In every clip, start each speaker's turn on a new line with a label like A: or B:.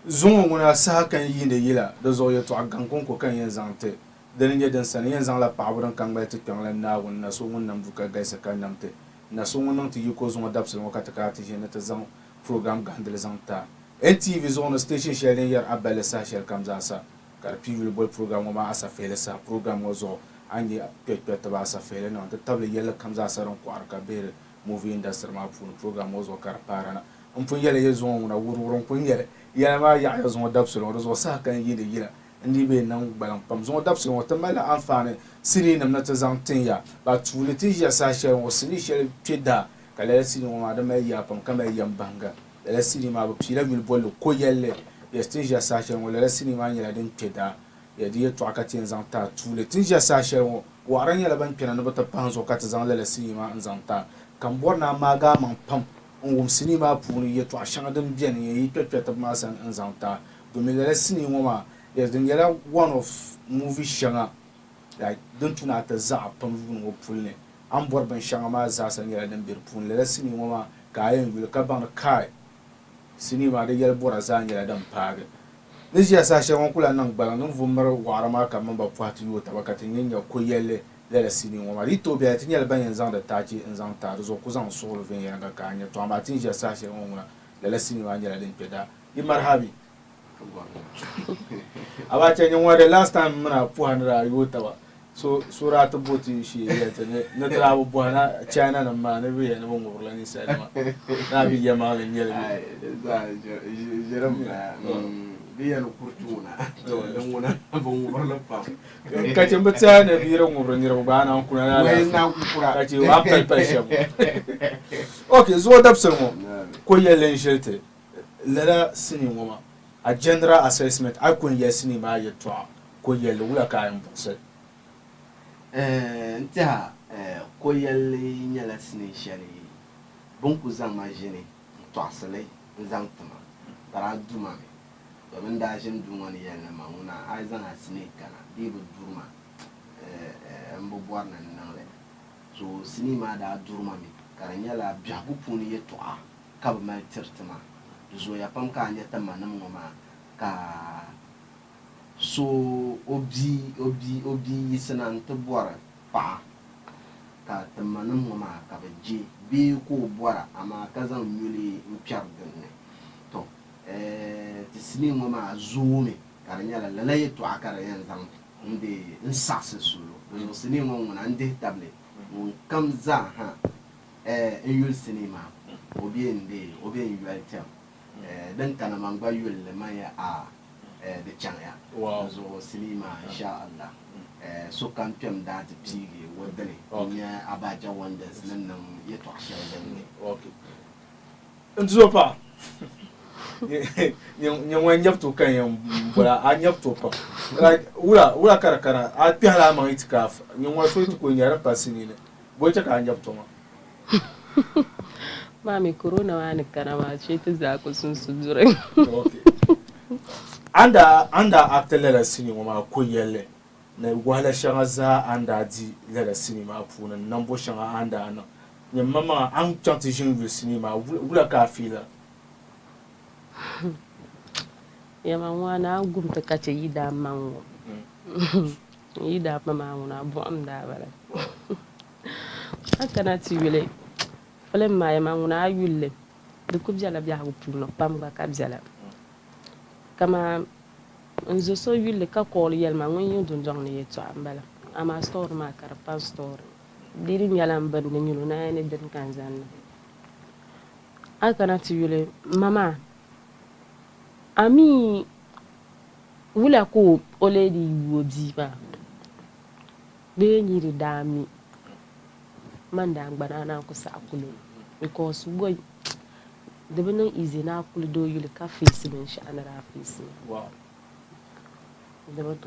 A: Zuŋɔ ŋuna saha ka n yiindi yila, di zuɣu yɛtɔɣa gaŋ kɔŋko ka n yɛn zaŋ ti. Dini n-nyɛ din sani, n yɛn zaŋla paɣibu din ka ŋmali ti kpiɔŋlan Naawuni, Na so ŋun nam du ka galisi ka nam ti, Na so ŋun niŋ ti yiko zuŋɔ dabisili ŋɔ ka ti kana ti ʒini ni ti zaŋ program gahindili zaŋ ti a. NTV zuɣu ni station shɛli din yɛri a balli saha shɛli kam zaasa ka di pii yuli boli program ŋɔ maa Asafihili saha. Program ŋɔ zuɣu a ni nya kpɛrikpɛritiba asafihili niŋ nti tabili yɛlli kam zaasa din kɔɣiri ka bihiri movie industry maa puuni program ŋɔ zuɣu ka di paara na. M pun yɛli ya zuŋɔ ŋuna wuruwuru n pun yɛli yɛla maa yaɣiya zuŋɔ dabisili ŋɔ di zuɣu saha ka n yiindi yila n dii bee niŋ gbaliŋ pam. Zuŋɔ dabisili ŋɔ ti malila anfaani siniinima ni ti zaŋ tin ya ba tuuli ti ʒiya saha shɛli ŋɔ sinii shɛli kpe daa ka lala sinii ŋɔ maa di mali yaa pam ka mali yɛm bahinga. Lala sinii maa bɛ piila yuli bolli ko yɛlli. Yes ti ni ʒiya saha shɛli ŋɔ lala sinii maa nyɛla din kpe daa. Yes di yɛltɔɣa ka ti yɛn zaŋ ti a tuuli. Ti ni ʒiya saha shɛli ŋɔ waɣira nyɛla ban kpɛna ni bɛ ti pahi n zuɣu ka ti zaŋ lala sinii maa n-zaŋ ti a. Ka m bɔri ni a maagi a maŋ pam n-wum sinii maa puuni yɛltɔɣa shɛŋa din beni n-yɛn yi kpɛrikpɛritiba maa sani n-zaŋ ti a. Domin lala sinii ŋɔ maa yes di nyɛla one of movie shɛŋa like din tu ni a ti zaɣa pam yuuni ŋɔ puli ni. A ni bɔri binshɛŋa maa zaasa nyɛla din be di puuni. Lala sinii ŋɔ maa ka a yɛn yuli ka baŋ ni kai sinii maa di yɛli bɔra zaa nyɛla din paagi. Ni ʒiya saha shɛli ŋɔ n ku lahi niŋ gbaliŋ ni n vu miri waɣiri maa ka m mini ba pɔhi ti yooi taba ka ti nya nya ko yɛlli lala sinii ŋɔ maa. Di yi tooi bela ti nyɛla ban yɛn zaŋdi taachi n-zaŋ ti a di zuɣu ku zaŋ suɣili viɛnyɛliŋga ka a nya. Tɔ amaa ti ni ʒiya saha shɛli ŋɔ ŋuna lala sinii maa nyɛla din kpe daa. Yi marihabi. Abacha nyɛ ŋɔ the last time mini a puha ni daa yooi taba so so daa ti bo ti shee yɛli ti ni ni ti daa bi bɔhi na China nim maa ni bɛ yɛli ni bɛ ŋubirila ninsalinima ni a bi yɛlimaŋli n nyɛli bɛ.
B: Ʒiri m bala bɛ yɛn kuriti ŋuna to di ŋuna bɛ ŋubirili pam.
A: Ka chɛ bɛ tɛha ni bɛ yi di ŋubiri niriba gba a naan kuna ni alaafee ka chɛ a ni pali pali shɛm ŋɔ. Ok zuɣu dabisili ŋɔ ko yɛlli n ʒili ti. Lala sinii ŋɔ maa, a general assessment, a yi ku yɛli sinii maa yɛltɔɣa ko yɛlli, wula ka a yɛn buɣisi li?
B: N tɛha ko yɛlli nyɛla sinii shɛli bɛ ni ku zaŋ ma ʒini n-tɔɣisi li n-zaŋ ti ma, ka daa du ma mi. Domin n daa ʒini duu ŋɔ ni yɛli ni ma ŋuna a yi zaŋ a sinii kana di yi bi duri ma m bi bɔri ni n niŋ li. So sinii maa daa duri ma mi ka di nyɛla biɛhigu puuni yɛltɔɣa ka bɛ mali tiri ti ma. Di zooya pam ka a nya ti manim ŋɔ maa ka so o bia o bia o bia yiɣisina nti bɔri paɣa ka ti manim ŋɔ maa ka bɛ je bee ka o bɔra amaa ka zaŋ nyuli n-kpɛri din ni. Tɔ! Ti sinii ŋɔ maa zoomi ka di nyɛla lala yɛtɔɣa ka di yɛn zaŋ n-deei n-saɣisi salo. Di zuɣu sinii ŋɔ ŋuna n-dihi tabili ŋunkam zaa ha Eh n yuli sinii maa o be n dee o be n yoli tɛm eh din kana man gba yuli li man ya a eh di chaŋya di zuɣu sinii maa insha Allah eh sokam kpɛm daa ti piigi o dini n nya Abacha Wonders ni niŋ yɛtɔɣ shɛli din ni.
A: N tuzo paɣa nyɛ ŋun nyɛbu to ka n yɛn boli a a nyɛbu to pam like wula wula ka di kana a kpɛhila a maŋ itikaaf nyɛ ŋun so yi ti kuli nyɛ di pa sinii ni Bɔ chɛ ka a nyɛbu toma?
C: Maa mi corona maa ni kana maa shee ti zaa ku sunsu duri.
A: A ni daa act lala sinii ŋɔ maa ko yɛlli ni wahala shɛŋa zaa a ni daa di lala sinii maa puuni ni nambo shɛŋa a ni daa niŋ nyɛ maŋmaŋa a ni chaŋ ti ʒini yuli sinii maa wula ka a fiila?
C: Yɛma ŋɔ a naan gum ti ka chɛ yi daa maŋ ŋɔ. N yi daa pa maa ŋuna buɣim daa bala. A kana ti yuli filim maa yɛma ŋuna a yuli li di ku bela biɛhigu puuni pam gba ka bela. Kaman n zo so yuli li ka call yɛli ma ŋun yiŋ dundɔŋ ni yɛltɔɣa m-bala amaa story maa ka di pa n story. Di di nyɛla m bini ni nyini o naai ni dini ka n zaŋ niŋ. A kana ti yuli m ma maa a mi Wula ka o lee dii yu o bia maa? Bee n yi di daa mi, man daa gbana a naan ku saɣi kuli o because woi di bi niŋ easy ni a kuli doo yuli ka face binshɛɣu ni daa face maa. Di bi niŋ.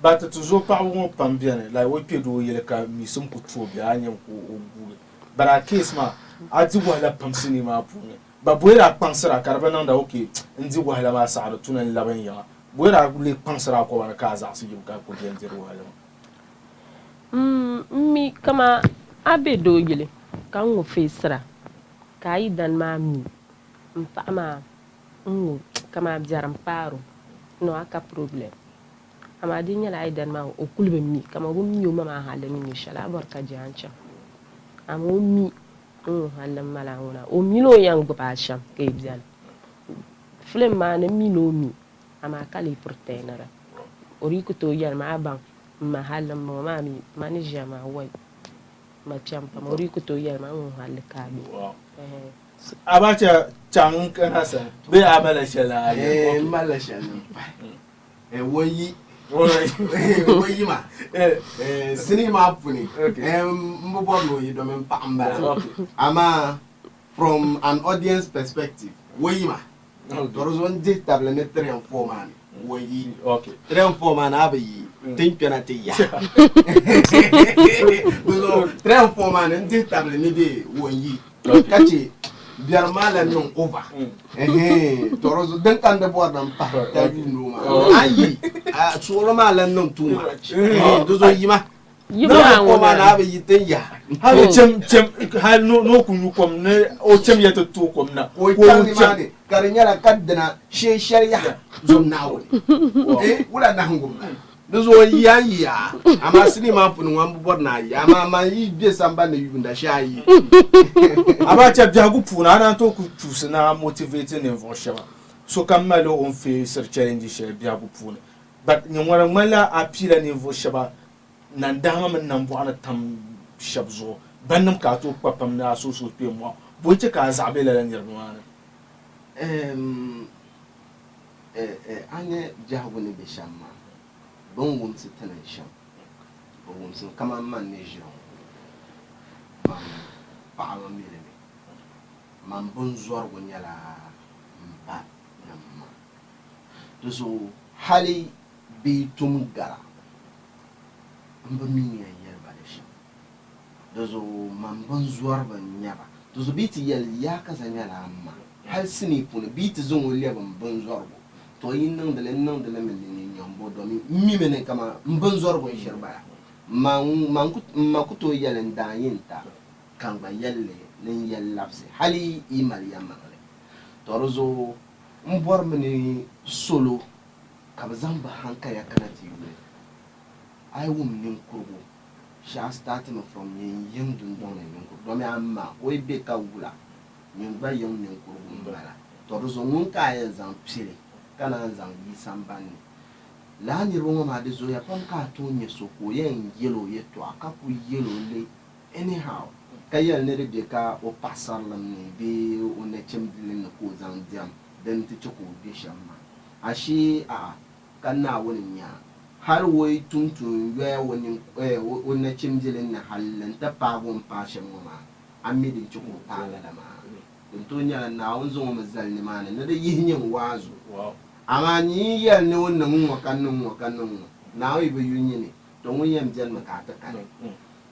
A: But ti zo paɣaba ŋɔ pam beni like o kpe doo yili ka miisim ku tu o bee a nyami ka o guugi but a case maa a di wahala pam sinii maa puuni. Ba bɔyi daa kpaŋsira ka di bi niŋda ok n di wahala maa saɣiri tu ni n labi n yiŋa. Bɔyi daa lee kpaŋsira a kɔba ni ka a zaɣisi yibu ka a kuli beni diri wahala maa.
C: M mi kaman a be doo yili ka n ŋɔ feesira ka a yidana maa mi m paɣa maa n ŋɔ kamani biɛri m-paari o, no a ka problem. Amaa di nyɛla a yidana maa o kuli bi mi, kamani o bi mi o ma maa halli ni nyɛ shɛli, a bɔri ka je a ni chaŋ. Amaa o mi ni ŋun halli m-mali a ŋuna, o mi ni o yɛn gbubi a shɛm ka yi beni. Film maa ni m mi ni o mi, amaa ka lee pretendira. O dii ku tooi yɛli ma, a baŋ m ma halli m-bɔŋɔ maa mi ma ni ʒiya maa wai, ma kpɛm pam. O dii ku tooi yɛli ma, ŋun halli ka a be. Ɛhɛn.
A: Abacha chaŋ n kana sani bee a malila shɛli a yɛli?
B: Ɛɛn, m malila shɛli ni m-pahi. Ɛɛn, o yi. O yi maa. Ɛɛn, sinii maa puuni, ɛɛn, m bi bɔri ni o yi domi m paɣa m-bala. Amaa from an audience perspective, o yi maa. To di zuɣu n dihi tabili ni 3 and 4 maa ni o yi. 3 and 4 maa ni a bi yi, ti ni kpɛna ti yaha. Di zuɣu 3 and 4 maa ni n dihi tabili ni bee o yi ka chɛ biɛrim maa lan niŋ over. Ɛhɛn, to di zuɣu din ka n di bɔri ni n pahi ka yuuni o maa. A yi, suɣili maa lan niŋ too much. Ɛhɛn, di zuɣu yima.
C: Yibu maa
B: ŋuna. Maa na bi yi tin yaha.
A: Hali chem chem hali no no ku nyu kom ni o chem ya ti tooi kom na.
B: Ka o chaŋ nimaani ka di nyɛla ka dina shee shɛli yaha zom Naawuni. Eh, wula nahiŋgu m-bala. Di zuɣu n yi a n yi a, amaa sinii maa puuni ŋɔ m bi bɔri ni a yi, amaa man yi be sambani ni yuunda shee a yi.
A: Amaa chɛ biɛhigu puuni a naan tooi ku chuusi ni a motivate ninvuɣ shɛba. Sokam mali o ni feesiri challenge shɛli biɛhigu puuni. But nyin ŋɔ di ŋmanila a piila ninvuɣ shɛba nandahima mini nambɔɣu ni tam shɛba zuɣu, bannim ka a tooi kpa pam ni a suhu suhukpeeni mɔɣu. Bɔ n-chɛ ka a zaɣa be lala niriba maa ni?
B: Ɛɛm, a nya biɛhigu ni be shɛm maa, bɛ ni wumsi ti ni shɛm, bɛ wumsimi kaman man ni ʒiri ŋɔ, man paɣiba mi li mi, man binzɔrigu nyɛla m ba ni m ma. Di zuɣu hali bɛ yi tum gara, m bi mi ni yɛn yɛli ba di shɛm. Di zuɣu man binzɔriba n-nya ba. Di zuɣu bɛ yi ti yɛli, Yaakaza nyɛla m ma, hali sinii puuni bɛ yi ti zaŋ o lɛbi m binzɔrigu, tɔ yi niŋdi li, n niŋdi li mi ni ninyɔŋbo domi m mimi ni kaman m binzɔrigu n-shiri bala. M ma ku tooi yɛli n daan yi n-ta ka n gba yɛli li ni n yɛli labisi hali yi mali yɛlimaŋli. Tɔ di zuɣu m bɔrimi ni salo ka bɛ zaŋ bɛ hankaya kana ti yuli. A yi wum ninkurigu shɛɣu startimi from nyin yiŋ dundɔŋ ni ninkurigu domi a ma o yi be ka wula nyin gba yiŋ ninkurigu m-bala. Tɔ di zuɣu ŋun ka a yɛn zaŋ pili ka naan zaŋ yi sambani ni. Lala niriba ŋɔ maa di zooya pam ka a tooi nya so ka o yɛn yɛl o yɛtɔɣa ka ku yɛl o li anyhow ka yɛli ni di be ka o paɣisarilim ni bee o nachimbilim ni ka o zaŋ diɛm din ti chɛ ka o be shɛm maa. Ashee a'a, ka Naawuni nya hal o yi tum tuun yoya o nachimbilim ni hal nti paag o ni paai shɛm ŋɔ maa, a mi din chɛ ka o paai lala maa. Din tooi nyɛla Naawuni zaŋ o mi zali nimaani ni di yihi nyin waazu. Amaa nyin yi yɛli ni o niŋ ŋ-ŋɔ ka niŋ ŋ-ŋɔ ka niŋ ŋ-ŋɔ, Naawuni yi bi yu nyini, tɔ ŋun yɛn benimi ka a ti kani.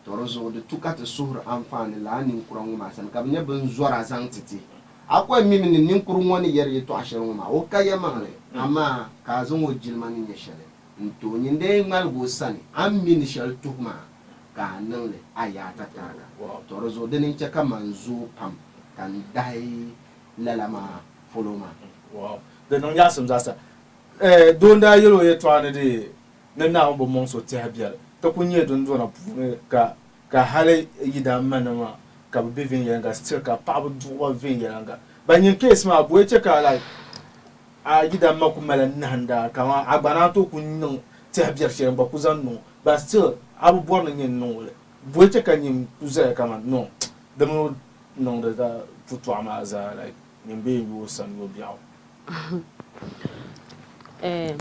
B: Tɔ di zuɣu di tu ka ti suhiri anfaani lala ninkura ŋɔ maa sani ka bɛ nyɛ bɛn zɔra zaŋ ti ti. A kɔhi mimi ni ninkuri ŋɔ ni yɛri yɛtɔɣ shɛli ŋɔ maa, o ka yɛlimaŋli, amaa ka a zaŋ o jilima ni nyɛ shɛli n-ti o. Nyin dee ŋmalig o sani, a ni mi ni shɛli tuhi maa, ka a niŋ li a yaata tariga. Tɔ di zuɣu dini n-chɛ ka man zooi pam ka n dahi lala maa polo maa.
A: Wow! Di niŋ nyaɣisim zaasa. Doo n-daa yɛl o yɛtɔɣa ni di ni Naawuni bi mɔŋ so tɛha biɛri. Ti kul nyɛ dundɔna puuni ka ka hali yidaanmanima ka bɛ be viɛnyɛliŋga still ka paɣaba duɣi ba viɛnyɛliŋga. But nyin case maa bɔyi che ka like a yidanma ku mali nahinda kaman a gba naan tooi ku niŋ tɛhi biɛri shɛli n gba ku zaŋ niŋ o but still a bi bɔri ni nyin niŋ o li. Bɔyi che ka nyin ku zaya kaman no di mini o niŋdi putɔɣu maa zaa like nyin bee n-yu o sani yo biɛɣu.
C: Ɛɛh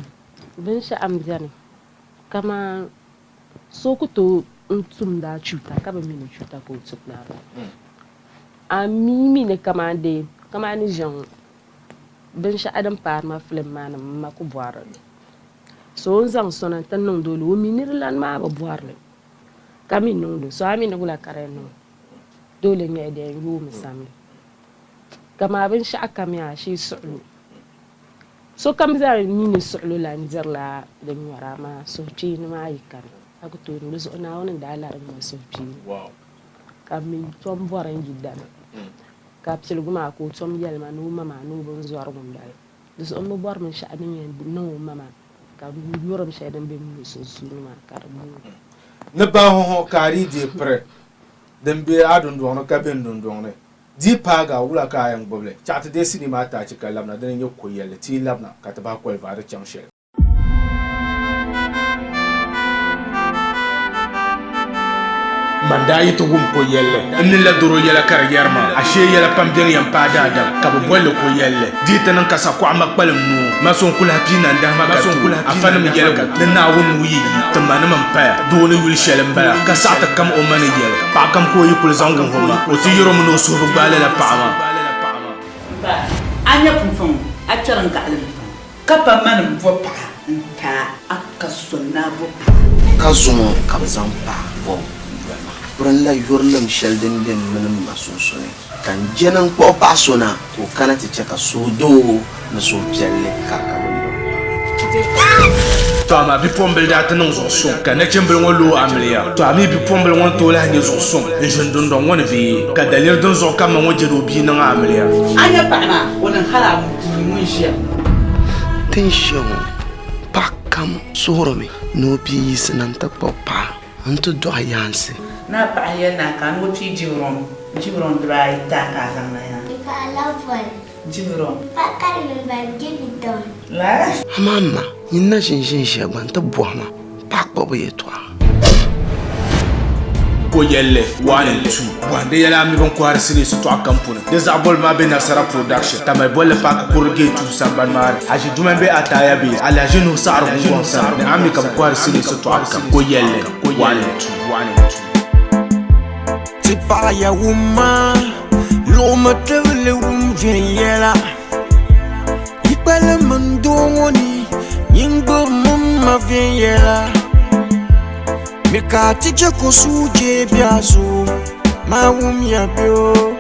C: binshɛɣu m-beni kaman so ku tooi n-tumdi a chuuta ka bi mi ni chuuta ka o tumdi a maa. A mi mi ni kaman dee, kaman ni ʒiya ŋɔ, binshɛɣu din paari ma filim maa ni m ma ku bɔri li. So o ni zaŋ so na nti niŋdi o li, o mi ni di lani maa bi bɔri li ka mi niŋdi o. So a mi ni wula ka di yɛn niŋ? Doole nyɛla di yɛn yoomi samli. Kaman binshɛɣu kam yaa shee suɣilo. Sokam zaa mi ni suɣilo lan dirila din nyɔri amaa suhukpeeni maa yi kani, a ku tooi niŋ di zuɣu. Naawuni n-daa larigi ma suhukpeeni, ka m mi tom bɔri n yidana. Ka piligu maa ka o tom yɛli ma ni o ma maa ni o binzɔrigu m-bala. Di zuɣu m bi bɔri binshɛɣu din yɛn niŋ o ma maa ka yurilim shɛli din be m mini o sunsuuni maa ka di booi.
A: Ni bahiŋ ka a dii deei piri din be a dundɔŋ ni ka be n dundɔŋ ni. Di yi paagi a, wula ka a yɛn gbubi li? Chaɣ ti deei sinii maa taachi ka labina, dini n-nyɛ ko yɛlli, ti yi labina ka ti bahi kolivaai di chaŋ shɛli. Man daa yi ti wum ko yɛlli, n ni la doro yɛla ka di yɛri ma, ashee yɛla pam beni yɛn paai daadam ka bɛ boli li ko yɛlli. Di yi ti niŋ ka sakuɣa ma kpalim noo, ma so n-ku lahi pii nandahima ka ti o, afanim yɛligu ni Naawuni nuu yi yi ti manima m-paya, doo ni yuli shɛli m-bala, ka saɣi ti kam o ma ni yɛli, paɣa kam ka o yi kuli zaŋ wuhi o ma, o ti yɛr o mi ni o suhu bi gbaai lala paɣa maa.
D: M ba, a nya pumpɔŋɔ, a kpɛri n gaɣili ni pam. Ka pa mani m-bo paɣa n-ti a, a ka soli ni a bo paɣa.
B: Ka zuŋɔ ka bɛ zaŋ paɣa bɔbu n-doli ma. Pirinla yurilim shɛli din be m mini m ma sunsuuni, ka n je ni n kpuɣi paɣ so na ka o kana ti chɛ ka suhudoo ni suhupiɛlli ka di ka bɛ yɔŋ.
A: To amaa bipuɣimbila daa ti niŋ zuɣu suŋ ka nachimbila ŋɔ looi amiliya. To a mi bipuɣimbila ŋɔ n-tooi lahi nyɛ zuɣu suŋ n-ʒini dundɔŋ ŋɔ ni bee? Ka daliri din zuɣu ka m ma ŋɔ jɛdi o bia niŋ amiliya.
D: A nya paɣa maa, o niŋ hal a puuni ŋun ʒiya.
B: Ti ni ʒiya ŋɔ, paɣa kam suhurimi ni o bia yiɣisina nti kpuɣi paɣa nti dɔɣi yaansi.
D: Naa paɣa yɛli naa ka a ni o pii Jibirɔn, Jibirɔn dibaayi ti a ka a zaŋ na yaa. Jibirɔn.
B: Amaa m ma, nyin na ʒin ʒinʒiya gba nti bɔhi ma paɣ kpuɣibu yɛtɔɣa.
A: Ko yɛlli, 1 and 2. Bɔhim di yɛla a mi bin kɔhiri sinii sitɔɣu kam puuni. Di zaɣ bolibu maa be Nasara Production, Tamale bolli paaki kurili gate 2 sambani maa ni. A ʒi duma m-be Ataaya bee Alhaji Nuhu Saɣiri Gungɔŋ sani ni a mi ka bɛ kɔhiri sinii sitɔɣu kam. Ko yɛlli, 1 and 2.
E: Ti paɣiya wumma, luɣimi tibili wum viɛnyɛla. Yi kpalim n doo ŋɔ ni, nyin gbibimi m ma viɛnyɛla. Mi ka a ti je ka o suhudee be a zuɣu, maa wumya bɛ o.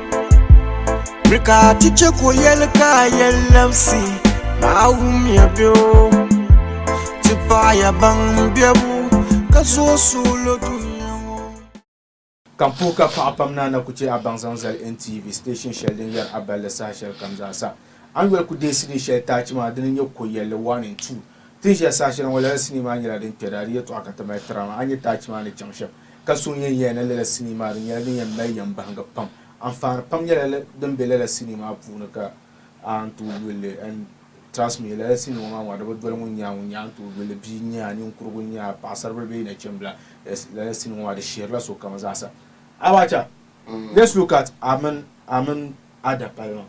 E: Mi ka a ti je ka o yɛli ka a yɛli labisi, maa wumya bɛ o. Ti paɣiya baŋ m bebu, ka zooi suɣulo dunia ŋɔ.
A: Ka m puhi ka paɣa pam naa na ku chɛ a baŋ zaŋ zali NTV station shɛli din yɛri a balli saha shɛli kam zaa sa. A ni yoli ku deei sinii shɛli taachi maa dini n-nyɛ ko yɛlli 1 and 2. Ti ni ʒiya saha shɛli ŋɔ lala sinii maa nyɛla din kpɛri a di yɛtɔɣa ka ti mali tira maa. A ni nya taachi maa ni chaŋ shɛm ka so n-yɛn yɛya ni lala sinii maa di nyɛla din yɛn mali yɛmbahinga pam. Anfaani pam nyɛla din be lala sinii maa puuni ka a ni tooi yuli li and trust me lala sinii ŋɔ maa ŋɔ di bi doli ŋun nya ŋun nya a ni tooi yuli li bia n-nyɛ a ninkurugu n-nyɛ a paɣasaribili bee nachimbila lala sinii ŋɔ maa di shihirila sokam zaasa. Abacha, let's look at a mini a mini a dapali maa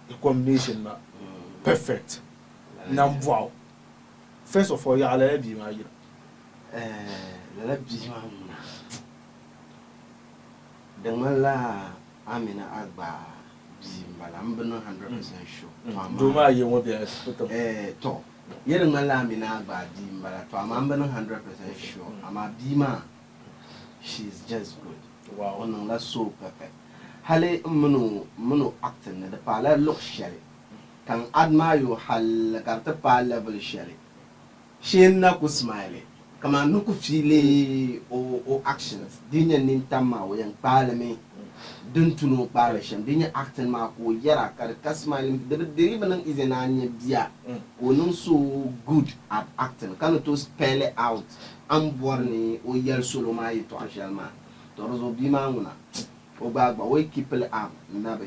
A: the combination maa perfect nambɔɣu first of all yaɣa lala bia maa yina.
B: Lala bia maa ŋuna di ŋmanila a mini a gba bia m-bala m bi niŋ 100% sure to amaa
A: Doo maa ya ŋɔ bela ti
B: to ya di ŋmanila a mini a gba bia m-bala to amaa m bi niŋ 100% sure amaa bia maa she is just good o niŋla so perfect hali m mini o m mini o acting ni di paala luɣ shɛli ka n admire o hali ka di ti paai level shɛli shee n na ku smile kaman n ni ku fiili o o actions di yi nyɛ nintam maa o yɛn kpaai li mi din tu ni o kpaai li shɛm di yi nyɛ acting maa ka o yɛra ka di ka smile di bi di yi bi niŋ easy ni a nya bia ka o niŋ so good at acting ka ni tooi spell out a ni bɔri ni o yɛli salo maa yɛtɔɣa shɛli maa to di zuɣu bia maa ŋuna o gba gba o yi keep li up n na bi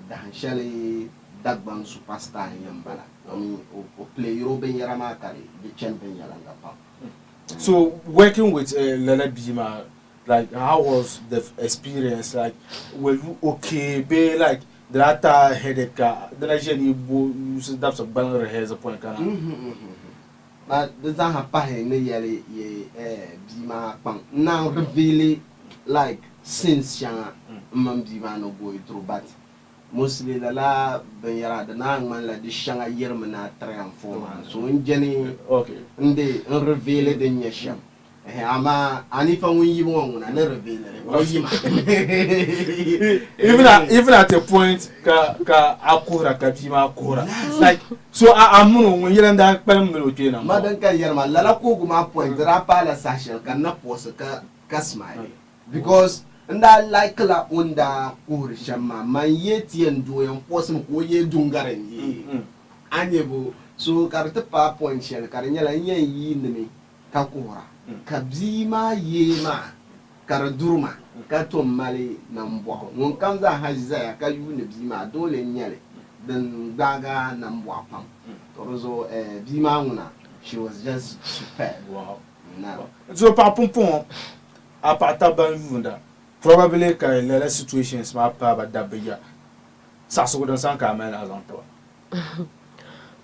B: dahin shɛli Dagbaŋ superstar n-yɛn bala. Domin o playiri o binyɛra maa ka di chani viɛnyɛliŋga pam.
A: So working with lala bia maa like how was the experience like were you okay bee like di daa ti a headache ka di na ʒe ni yi bo yuusi dabisi gbaliŋ rehearse point ka na?
B: Ba di zaaha pahi ni yɛli yi bia maa kpaŋ n naan reveal like scenes shɛŋa m mini bia maa ni going through but Mostly lala binyɛra di naan ŋmanila di shɛŋa yirimi na 3 and 4 maa so n jɛni n di n reveal din nyɛ shɛm ɛhɛn amaa Anifa ŋun yibu ŋɔ ŋuna ni reveal li o yima.
A: Even at, even at a point ka ka a kuhira ka bia maa kuhira like so a a mini o ŋun yɛla n daa kpalim mini o kpee na
B: Ma din ka n yɛri maa lala kuhigu maa point di daa paai la saha shɛli ka n na pɔsi ka ka smile because. N daa like la o ni daa kuhiri shɛm maa, man yee ti yɛn du o yɛn force mi ka o yee duŋgari n yee. A nya bo? So ka di ti paai point shɛli ka di nyɛla n yɛn yiinimi ka kuhira, ka bia maa yee maa ka di duri ma ka tom mali nambɔɣu. Ŋunkam zaa ha zaya ka yuuni bia maa doole n-nyɛ li din gbaagi a nambɔɣu pam. To di zuɣu bia maa ŋuna she was just superb. Naam.
A: Zuɣu paɣa pumpɔŋɔ a paɣa taba ban yuunda probably ka lala situations maa paai ba dabba ya saɣisigu din sani ka a mali ni a zaŋ ti ba.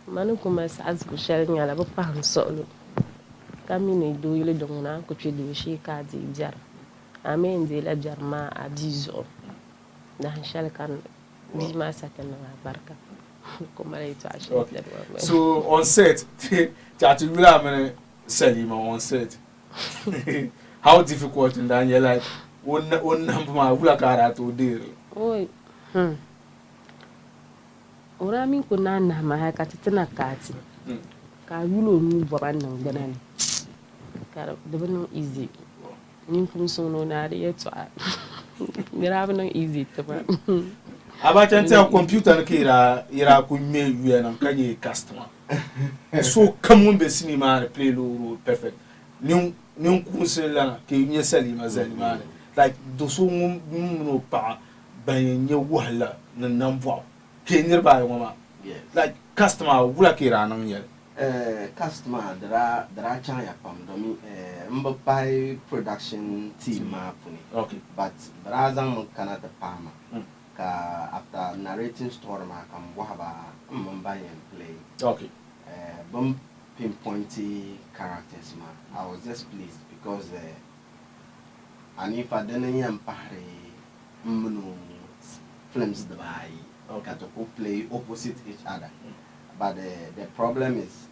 C: Ma ni ku mali saɣisigu shɛli nyɛla bɛ kpahim suɣilo ka mi ni dooyili din ŋuna a ni ku kpe dooshee ka a deei biɛri a mi yɛn deela biɛri maa a bia zuɣu dahin shɛli ka bia maa sa ti niŋ a barika ku mali yɛtɔɣa shɛli tiri ma.
A: So on set ti a ti yuli a mini Salima on set how difficult n daa nyɛ like o nahimbu maa wula ka a daa tooi deeri li?
C: Oi hmm o daa mi ku naan nahim ma hali ka ti ti na kaati ka a yuli o nuu bɔba niŋ gbuna ni ka di bi niŋ easy ninkuunsi ŋuni o naa di yɛltɔɣa di daa bi niŋ easy ti ma.
A: Abacha n tiɛha computer ni ka yi daa ku ŋmɛ yuya niŋ ka nyɛ cast maa. So kam ŋun be sinii maa ni play la o role perfect. Ninkuunsi lana ka yi nya Salima zali nimaani like do so ŋun mini o paɣa ban yɛn nya wahala ni nambɔɣu ka yi niriba ayi ŋɔ maa like cast maa wula ka yi daa niŋ nyɛli?
B: Cast maa di daa di daa chaŋya pam domi m bi pahi production team maa puni but bɛ daa zaŋmi kana ti pahi ma. Ka after narrating story maa ka m bɔhi ba m mini ban yɛn play bɛ ni pinpointi characters maa I was just pleased because Anifa dini n yɛn pahiri m mini o films dibaayi ka ti ku play opposite each other but the problem is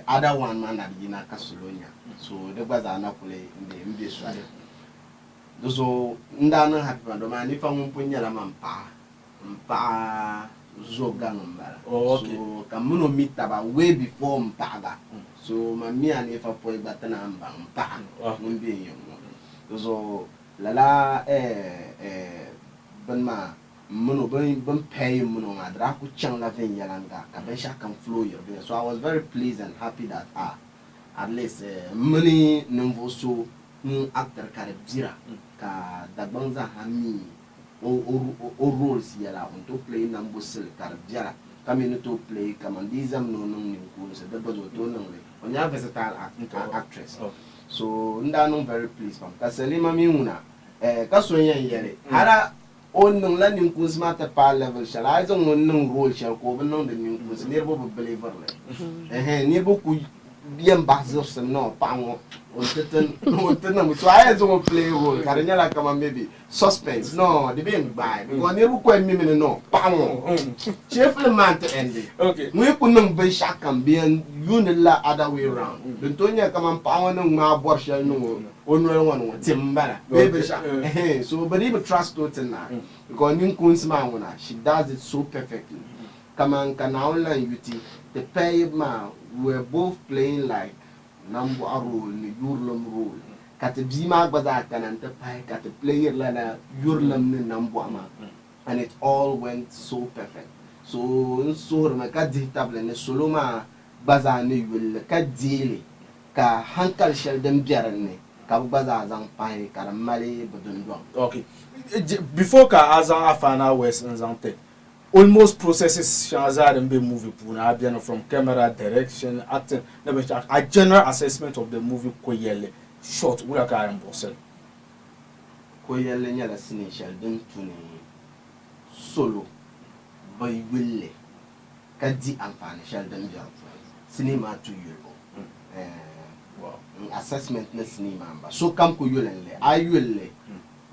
B: other one maa na di yina ka salo nya so di gba zaa na kuli m be soli. Di zuɣu n daa niŋ happy pam domin Anifa ŋun pun nyɛla man paɣa, m paɣa zo gaŋ m bala. So ka m mini o mi taba way before m paɣa gba. So man mi Anifa pɔi gba ti naan baŋ m paɣa ŋun be n yiŋ ŋɔ. Di zuɣu lala bini maa m mini o bɛ ni pay m mini o maa di daa kuli chaŋla viɛnyɛliŋga ka binshɛɣu kam flow yiri viɛnyɛla. So I was very pleased and happy that ah at least m mini ninvuɣ so ŋun actor ka di bira ka Dagbaŋ zaaha mi o roles yɛla, o ni tooi play nambusili ka di bɛra ka mi ni tooi play kaman di yi zami ni o niŋ ninkuunsi di gba zaa o tooi niŋ li. O nyɛla versatile actress so n daa niŋ very pleased pam ka Salima mi ŋuna ka so n-yɛn yɛli hali O niŋla ninkuunsi maa ti paai level shɛli, a yi zaŋ o niŋ role shɛli ka o bi niŋdi ninkuunsi, niriba bi believer li. Ɛhɛn, niriba ku yɛn bahi zibisim ni o paɣa ŋɔ o ni ti ti o ni ti niŋ so a yɛn zaŋ o play role ka di nyɛla kaman maybe suspense no di bee n-gbaai because niriba ku yɛn mimi ni no paɣa ŋɔ shee film maa n-ti endi. Ŋun yi ku niŋ binshɛɣu kam bɛ yɛn yuuni li la other way round. Din tooi nyɛ kaman paɣa ŋɔ ni ŋmaai bɔri shɛli niŋ o O noli ŋɔ ni ŋɔ tim m-bala bee binshɛɣu ɛhɛn so bɛ dii bi trust o ti naai because ninkuunsi maa ŋuna she does it so perfectly kaman ka Naawuni lan yu ti ti payibu maa we were both playing like nambɔɣu role ni yurilim role ka ti bia maa gba zaa kana n-ti pahi ka ti playiri lala yurilim ni nambɔɣu maa and it all went so perfect so n suhirimi ka dihi tabili ni salo maa gba zaa ni yuli li ka deei li ka hankali shɛli din be din ni ka bɛ gba zaa zaŋ pahi ka di mali bɛ dundɔŋ.
A: Ok. Before ka a zaŋ a final words n zaŋ ti, almost processes shɛŋa zaa din be movie puuni a beni from camera, direction, acting ni binshɛɣu a general assessment of the movie ko yɛlli short wula ka a yɛn buɣisi li?
B: Ko yɛlli nyɛla sinii shɛli din tu ni salo bi yuli li ka di anfaani shɛli din be di puuni. Sinii maa tu yulibu. N assessment ni sinii maa m-ba. Sokam ku yuli n li. A yi yuli li,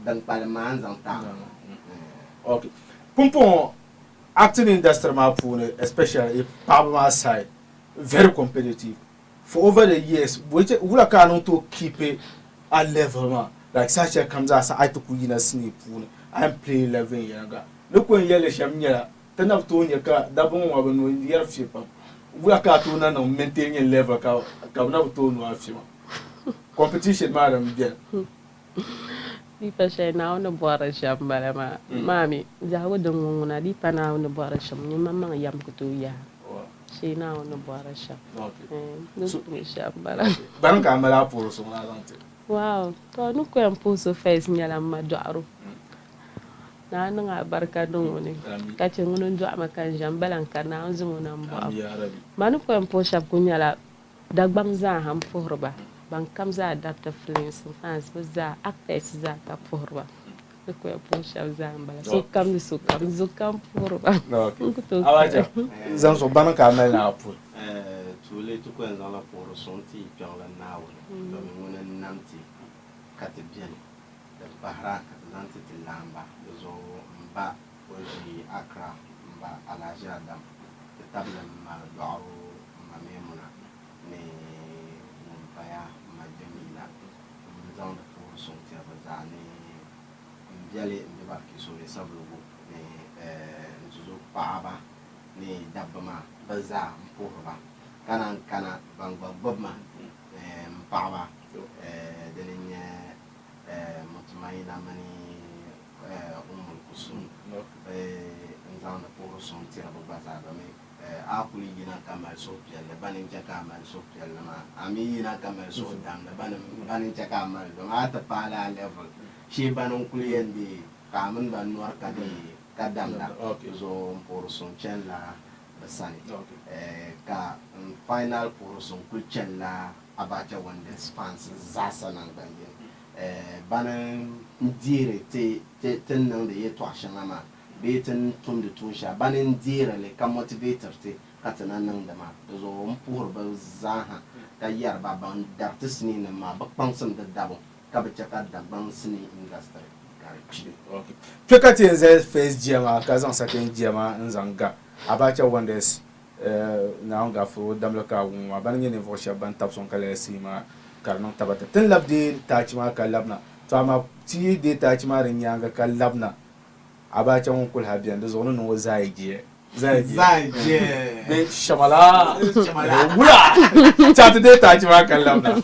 B: din kpalim maa a ni zaŋ ti a maŋa.
A: Ok. Pumpɔŋɔ acting industry maa puuni especially paɣaba maa side very competitive. For over the years wula ka a niŋ tooi keep a level maa like saha shɛli kam zaa sa a yi ti kuli yina sinii puuni a yɛn play la viɛnyɛliŋga. Ni ku yɛn yɛli shɛm nyɛla Ti na bi tooi nya ka dabba ŋɔ maa bɛ nuu yɛri fi pam. Wula ka a tooi na niŋ maintain nyɛ level ka bɛ na bi tooi nuu a fi maa? Competition maa din beni.
C: Di pa shɛli Naawuni ni bɔri shɛm m-bala maa. Maa mi, biɛhigu din ŋɔ ŋuna, di pa Naawuni ni bɔri shɛm, nyini maŋmaŋ yɛm ku tooi yahi shee Naawuni ni bɔri shɛm. Di ku nyɛ shɛm m-bala.
A: Bani ka a mali a puhiri suŋ ni a zaŋ ti?
C: Wow! Tɔ, n ni ku yɛn puhi so first nyɛla m ma dɔɣiro. Naa niŋ a barika niŋ o ni, ka chɛ ŋuni n-dɔɣi ma ka n ʒe m-bala n kari Naawuni zaŋ o na m-bɔɣi. Ma ni ku yɛn puhi shɛba kuli nyɛla Dagbaŋ zaa ha m-puhiri ba, ban kam zaa dariti films n fans bɛ zaa, actors zaa ka puhiri ba. Ni ku yɛn puhi shɛba zaa m-bala, sokam ni sokam, zokam puhiri ba. N ku tooi
A: Abacha, zaŋ zuɣu bani ka a mali ni a puhi.
B: Tuuli ti ku yɛn zaŋla puhiri suŋ ti yi kpiɔŋlan Naawuni, domin ŋuni n-nam ti ka ti beni. Din pahira ka ti zaŋ ti ti laamba, di zuɣu m ba o ʒi Accra m ba Alhaji Adam ti tabili m ma dɔɣiro m ma Maimuna ni ŋun paya m ma Jamila m zaŋdi puhiri suŋ tiri bɛ zaa ni m biɛli m be Barkiso ni Savelugu ni n tuzo paɣaba ni dabba maa bɛ zaa m puhiri ba ka naan kana ban gba gbubi ma m paɣaba dini n-nyɛ Mutmaina mini Ummul Kusum bɛ n-zaŋdi puhiri suŋ tiri bɛ gba zaa domi a kuli yina ka mali suhupiɛlli bani n-chɛ ka a mali suhupiɛlli maa a mi yina ka mali suhudamdi bani n-chɛ ka a mali domi a ti paai lala level shee bani n-kuli yɛn deei ka a mini ba nɔri ka deei ka damda zuɣu m-puhiri suŋ chanila bɛ sani ka n final puhiri suŋ kuli chanila Abacha Wonders fans zaasa naŋgban yini. Bani n-deeri ti ti ni niŋdi yɛtɔɣ shɛŋa maa bee ti ni tumdi tuun shɛŋa, bani n-deeri li ka motivator ti ka ti na niŋdi maa. Di zuɣu m puhiri bɛ zaaha ka yɛri ba ban dari ti siniinima maa bɛ kpaŋsim di dabu ka bi chɛ ka Dagbaŋ sinii industry ka di kpi.
A: Kpe ka ti yɛn zali first jia maa ka zaŋ second jia maa n-zaŋ ga Abacha Wonders Naawuni gaafiri o damli ka a wum maa, bana nyɛ ninvuɣ shɛba ban tabi sɔŋ ka lala sinii maa ka di niŋ tabata. Ti ni labi deei taachi maa ka labina, tɔ amaa ti yi deei taachi maa di nyaaŋa ka labina, Abacha ŋun kuli ha beni, di zuɣu ni niŋ o zaai jia. Zaai jia. Bee shamala. Wula! Chaŋ ti deei taachi maa ka labina.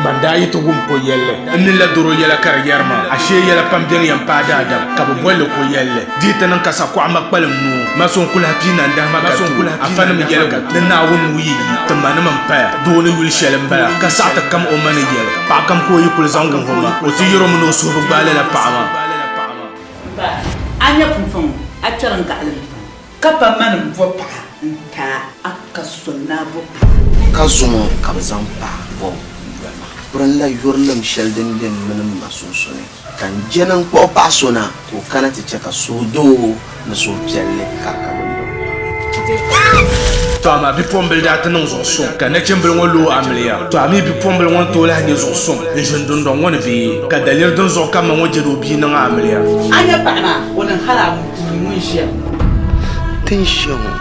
A: Man daa yi ti wum ko yɛlli, n ni la doro yɛla ka di yɛri ma, ashee yɛla pam beni yɛn paai daadam ka bɛ boli li ko yɛlli. Di yi ti niŋ ka sakuɣa ma kpalim noo, ma so n-kul lahi pii nandahima ka ti o, afanim yɛligu ni Naawuni nuu yi yi ti manim m-paya, doo ni yuli shɛli m-bala, ka saɣi ti kam o ma ni yɛli, paɣa kam ka o yi kul zaŋ wuhi o ma, o ti yɛr o mi ni o suhu bi gbaai lala paɣa maa.
D: M ba, a nya pumpɔŋɔ, a kpɛri n-gaɣili m pam. Ka pa mani m-bo paɣa n-ti a, a ka soli ni a bo paɣa.
B: Ka zuŋɔ ka bɛ zaŋ paɣa bɔbu n-doli ma. Pirinla yurilim shɛli din be m mini m ma sunsuuni, ka n je ni n kpuɣi paɣ so na ka o kana ti chɛ ka suhudoo ni suhupiɛlli ka di ka yomyom.
A: Tɔ amaa bipuɣimbila daa ti niŋ zuɣusuŋ ka nachimbila ŋɔ looi amiliya. Tɔ a mi bipuɣimbila ŋɔ ni tooi lahi nyɛ zuɣusuŋ n-ʒini dundɔŋ ŋɔ ni bee? Ka daliri din zuɣu ka ma ŋɔ jɛdi o bia niŋ amiliya.
D: A nya paɣa maa, o niŋ hal a puuni ŋun ʒiya.
B: Ti ni ʒiya ŋɔ,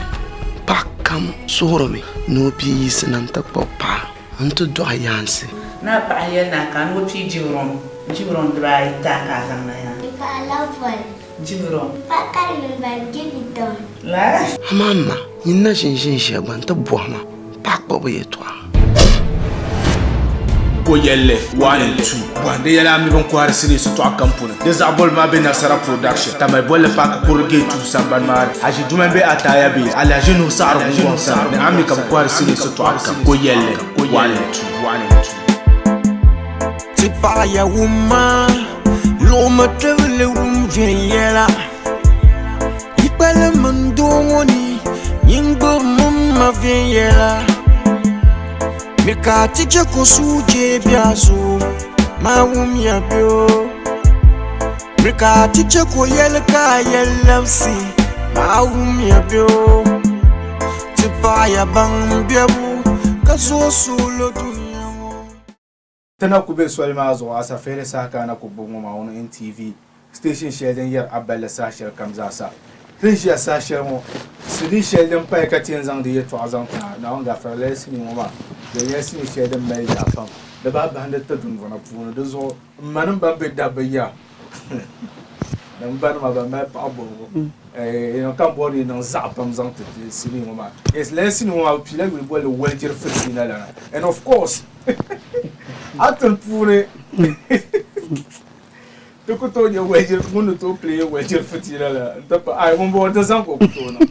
B: paɣa kam suhurimi ni o bia yiɣisina nti kpuɣi paɣa nti dɔɣi yaansi.
D: Naa paɣa yɛli naa ka a ni o pii jibirɔn, jibirɔn dibaayi ti a ka a zaŋ na yaa.
F: Di paɣila boli.
D: Jibirɔn.
F: Pa ka di niŋ ba Jibidɔn.
B: Amaa m ma, nyin na ʒin ʒinʒiya gba nti bɔhi ma paɣ kpuɣibu yɛtɔɣa.
A: Ko yɛlli, 1 and 2. Bɔhindi yɛla a mi bɛn kɔhiri sinii sitɔɣu kam puuni. Di zaɣ bolibu maa be Nasara Production, Tamale bolli paaki kurili gate 2 sambani maa ni. Aʒi Duma m-be Ataaya Base, Alhaji Nuhu Saɣiri Gungɔŋ sani ni a mi ka bɛ kɔhiri sinii sitɔɣu kam. Ko yɛlli, 1 and 2.
E: Ti paɣiya wumma, luɣimi tibili wum viɛnyɛla. Yi kpalim n doo ŋɔ ni, nyin gbibimi m ma viɛnyɛla. Miri ka a ti chɛ ka o sujee be a zuɣu, maa wumya bɛ o. Miri ka a ti chɛ ka o yɛli ka a yɛli labisi, maa wumya bɛ o. Ti paɣiya baŋ m bebu, ka zooi suɣilo dunia ŋɔ.
A: Ti na ku be soli maa zuɣu asafeeli saha ka a na ku gbubi ŋɔ maa ŋuni NTV station shɛli din yɛri a balli saha shɛli kam zaa sa. Ti ni ʒiya saha shɛli ŋɔ, sinii shɛli din paya ka ti yɛn zaŋ di yɛltɔɣa zaŋ ti a, Naawuni gaafara lala sinii ŋɔ maa, di nyɛla sinii shɛli din mali yaa pam. Di bahi bahindi ti dundɔna puuni. Di zuɣu m manim ban be dabba ya. Ni m banima ban mali paɣa bɔbigu. Eh, ka m bɔri ni yi niŋ zaɣa pam zaŋ ti ti sinii ŋɔ maa. Yes, lala sinii ŋɔ maa bɛ piila yuli bolli Walijiri Fitiina lana. And of course, a tini puuni ti ku tooi nya walijiri ŋun ni tooi play walijiri fitiina la n-ti pahi ai ŋun bɔŋɔ di zaŋ ka o ku tooi niŋ.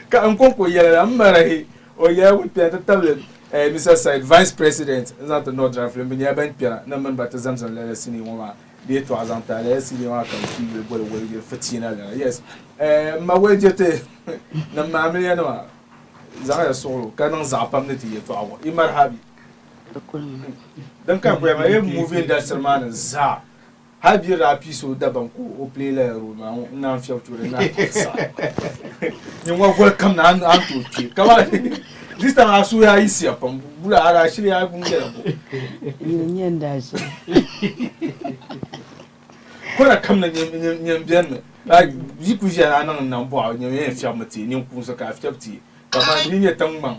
A: Ka n kɔŋko yɛli la m marahi o yɛla ŋun kpɛna ti tabili eh, Mr. Said, Vice President n-zaŋ ti North Rifle bɛ nyɛla ban kpɛna ni m mini ba ti zamzam lala sinii ŋɔ maa. Di yɛtɔɣa zaŋ ti a lala sinii maa ka bɛ pii yuli boli walijiri fitiina lana. Yes, eh, m ma walijiri ti ni m maamiliya nima zaŋya suɣulo ka niŋ zaɣa pam ni ti yɛtɔɣa ŋɔ. Yi marhabi. Din ka n maa ye movie industry maa ni zaa hali bɛ daa pii so dabam ka o play lala role maa n naan fiɛbi tuuli n naan saɣi nyɛ ŋɔ voli kam na a ni tooi kpe kamani this time a suhu yaa yiɣisiya pam bula a daa shiri yaa ŋun nyɛla bo
G: Nyini nyɛ n daa ʒiri.
A: Kona kam na nyɛ n beni mi like yi ku ʒiya a niŋ n nambɔɣu nyɛ yɛn fiɛbimi ti ninkuunsi ka a fiɛbi ti kamani di yi nyɛ tiŋgbaŋ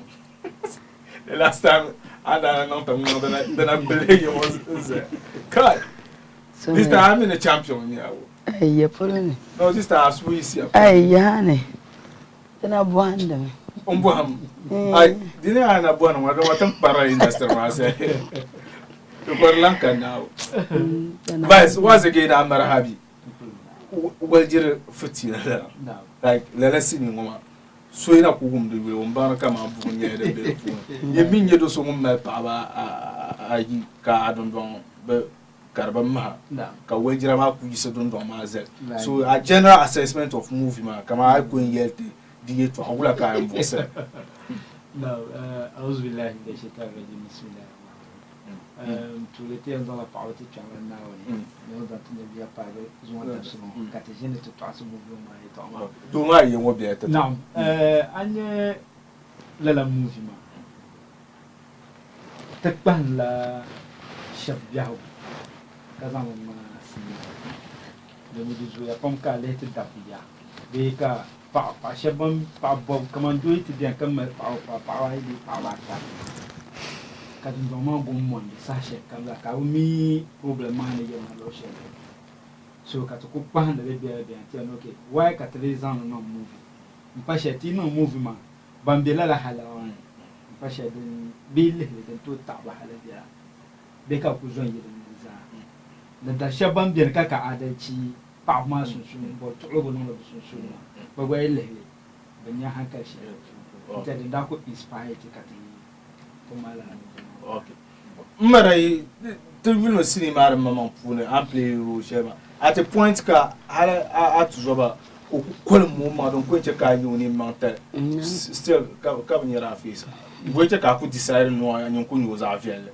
A: The last time a daa niŋ ti ŋ dina dina gbuli yi ŋɔ n-zaya. Kai! This time a mi ni champion n-nyɛ a wo.
G: Ai ya polo ni.
A: No, this time a suhu yiɣisiya pam.
G: Ai yaha ni. Ti na bɔhindimi.
A: N bɔhim. Ai, di ni a na bɔhindi ŋɔ dama ti ni kparila industry maa sali. Di kɔri lan ka naai. Vice, once again a marhabi. Walijiri fitiina lala. Like lala sinii ŋɔ maa. So yi na ku wum di yuli, o ni baŋdi kaman buɣim nyɛla din be di puuni. Yi mi n-nyɛ do so ŋun mali paɣiba ayi ka a dundɔŋ bi ka di bi maha, ka walijira maa ku yiɣisi dundɔŋ maa zali. So a general assessment of movie maa, kaman a yi ku yɛn yɛli ti di yɛtɔɣa, wula ka a yɛn buɣisi li?
H: Naam, Auzubillahi minashaitanirajim, bismillahi Tuuli ti yɛn zaŋla paɣaba ti kpɛŋla Naawuni ni o zaŋ ti nyɛviya paagi zuŋɔ dabisili ŋɔ ka ti ʒini ti tɔɣisi movie ŋɔ maa yɛtɔɣa maa.
A: Doo maa yi ŋɔ bela ti ti.
H: Naam, a nya lala movie maa ti kpahimla shɛba biɛhigu ka zaŋ li ŋmaai sinima domi di zooya pam ka a lihi ti dabba ya bee ka Paɣa paɣa shɛba ban paɣa bɔbu kamani doo yi ti beni ka mali paɣaba paɣa paɣaba ayi bee paɣaba ata ka dundɔŋ maa gom mɔndi saha shɛli kam zaa ka a bi mi problem maa ni yirina luɣi shɛli polo so ka ti ku kpahindi li bela bela n-ti yɛli ni ok why ka ti lee zaŋ li niŋ movie m-pa shɛli ti yi niŋ movie maa ban be lala hali maa ni m-pa shɛli din bɛ yi lihi li din tooi taɣi ba hali bela bee ka bɛ ku zo n-yi din ni zaa ni da shɛba ban beni ka ka adalchi Paɣaba maa sunsuuni m-bɔri tuɣiligu niŋdi bɛ sunsuuni maa, bɛ gba yi lihi li, bɛ nya hankali shɛli di puuni. N-tɛha din daa kuli inspire ti ka ti ti mali lala movie maa.
A: Ok. M ma daa yi ti yulimi sinii maa di maŋmaŋ puuni a ni play role shɛli maa, at a point ka hali a tuzoba ka o ku kolim o maŋa din ku yɛn che ka a nya o nini maŋ tali still ka bi nyari a face. Bɔ n-che ka a ku decide ni a nyin ku nya o zaɣ viɛlli?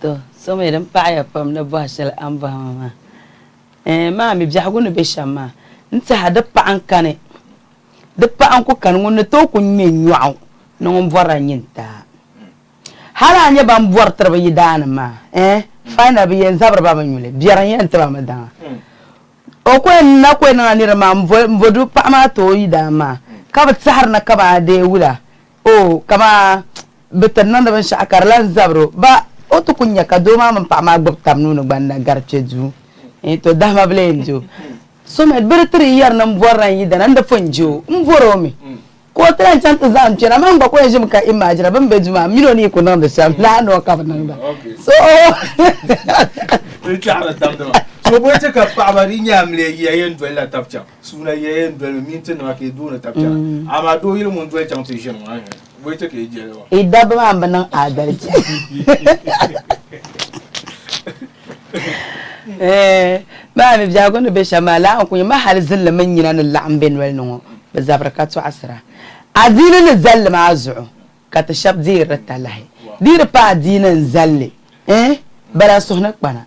G: To, so mi din paɣiya pam ni bɔhi shɛli a ni bɔhi ma maa. Ɛɛn, maa mi biɛhigu ni be shɛm maa, n tɛha di paɣa n-kani, di paɣa n-ku kani ŋun ni tooi ku ŋme nyɔɣu ni ŋun bɔrila nyintaa. Hali a nya ban bɔri tiri bɛ yidaanima maa, ɛɛn, final bɛ yɛn zabiri ba mi nyuli, biɛri n-yɛn ti ba mi daŋa. O ku yɛn na ku yɛn niŋla niriba maa m-bo di paɣa maa ti o yidaan maa, ka bɛ tɛhiri ni ka maa deei wula. O, kaman bɛ ti niŋdi binshɛɣu ka di lan zabir o ba, o ti ku nya ka doo maa mini paɣa maa gbibi tab nuu ni gba n-na gari kpe duu. Eeh, to dahima bi lee n-di o. So mi, bɛ di ti di yɛri ni m bɔrila n yidana, n di pun je o, m bɔr o mi. Ka o ti lan chaŋ ti zaŋ kpɛna, man gba ku yɛn ʒimi ka imajina bɛ ni be duu maa, m min o ni yi ku niŋdi shɛm, lala noo ka bɛ niŋda. So o.
A: Di tɛhiri damdi maa. So bɔ n-chɛ ka paɣiba di nya amiliya yiya yɛn dolila tab chaŋ? Suuna yiya yɛn dolimi minti nima ka yi dooni tab chana. Amaa doo yili ŋun doli chaŋ ti ʒini ŋɔ, ɛɛh, bɔ n-chɛ ka yi jɛli maa?
G: Yi dabba maa m-bi niŋ adalichi. Ɛɛh, maa mi biɛhigu ni be shɛm maa, lala n-ku nyɛ ma hali zinli mini nyina ni laɣim be noli ni ŋɔ, bɛ zabiri ka tɔɣisira. Adiini ni zalli maa zuɣu ka ti shɛba deeri di talahi. Di yi di pa adiini n-zali li, ɛɛh, bala suhu ni kpana.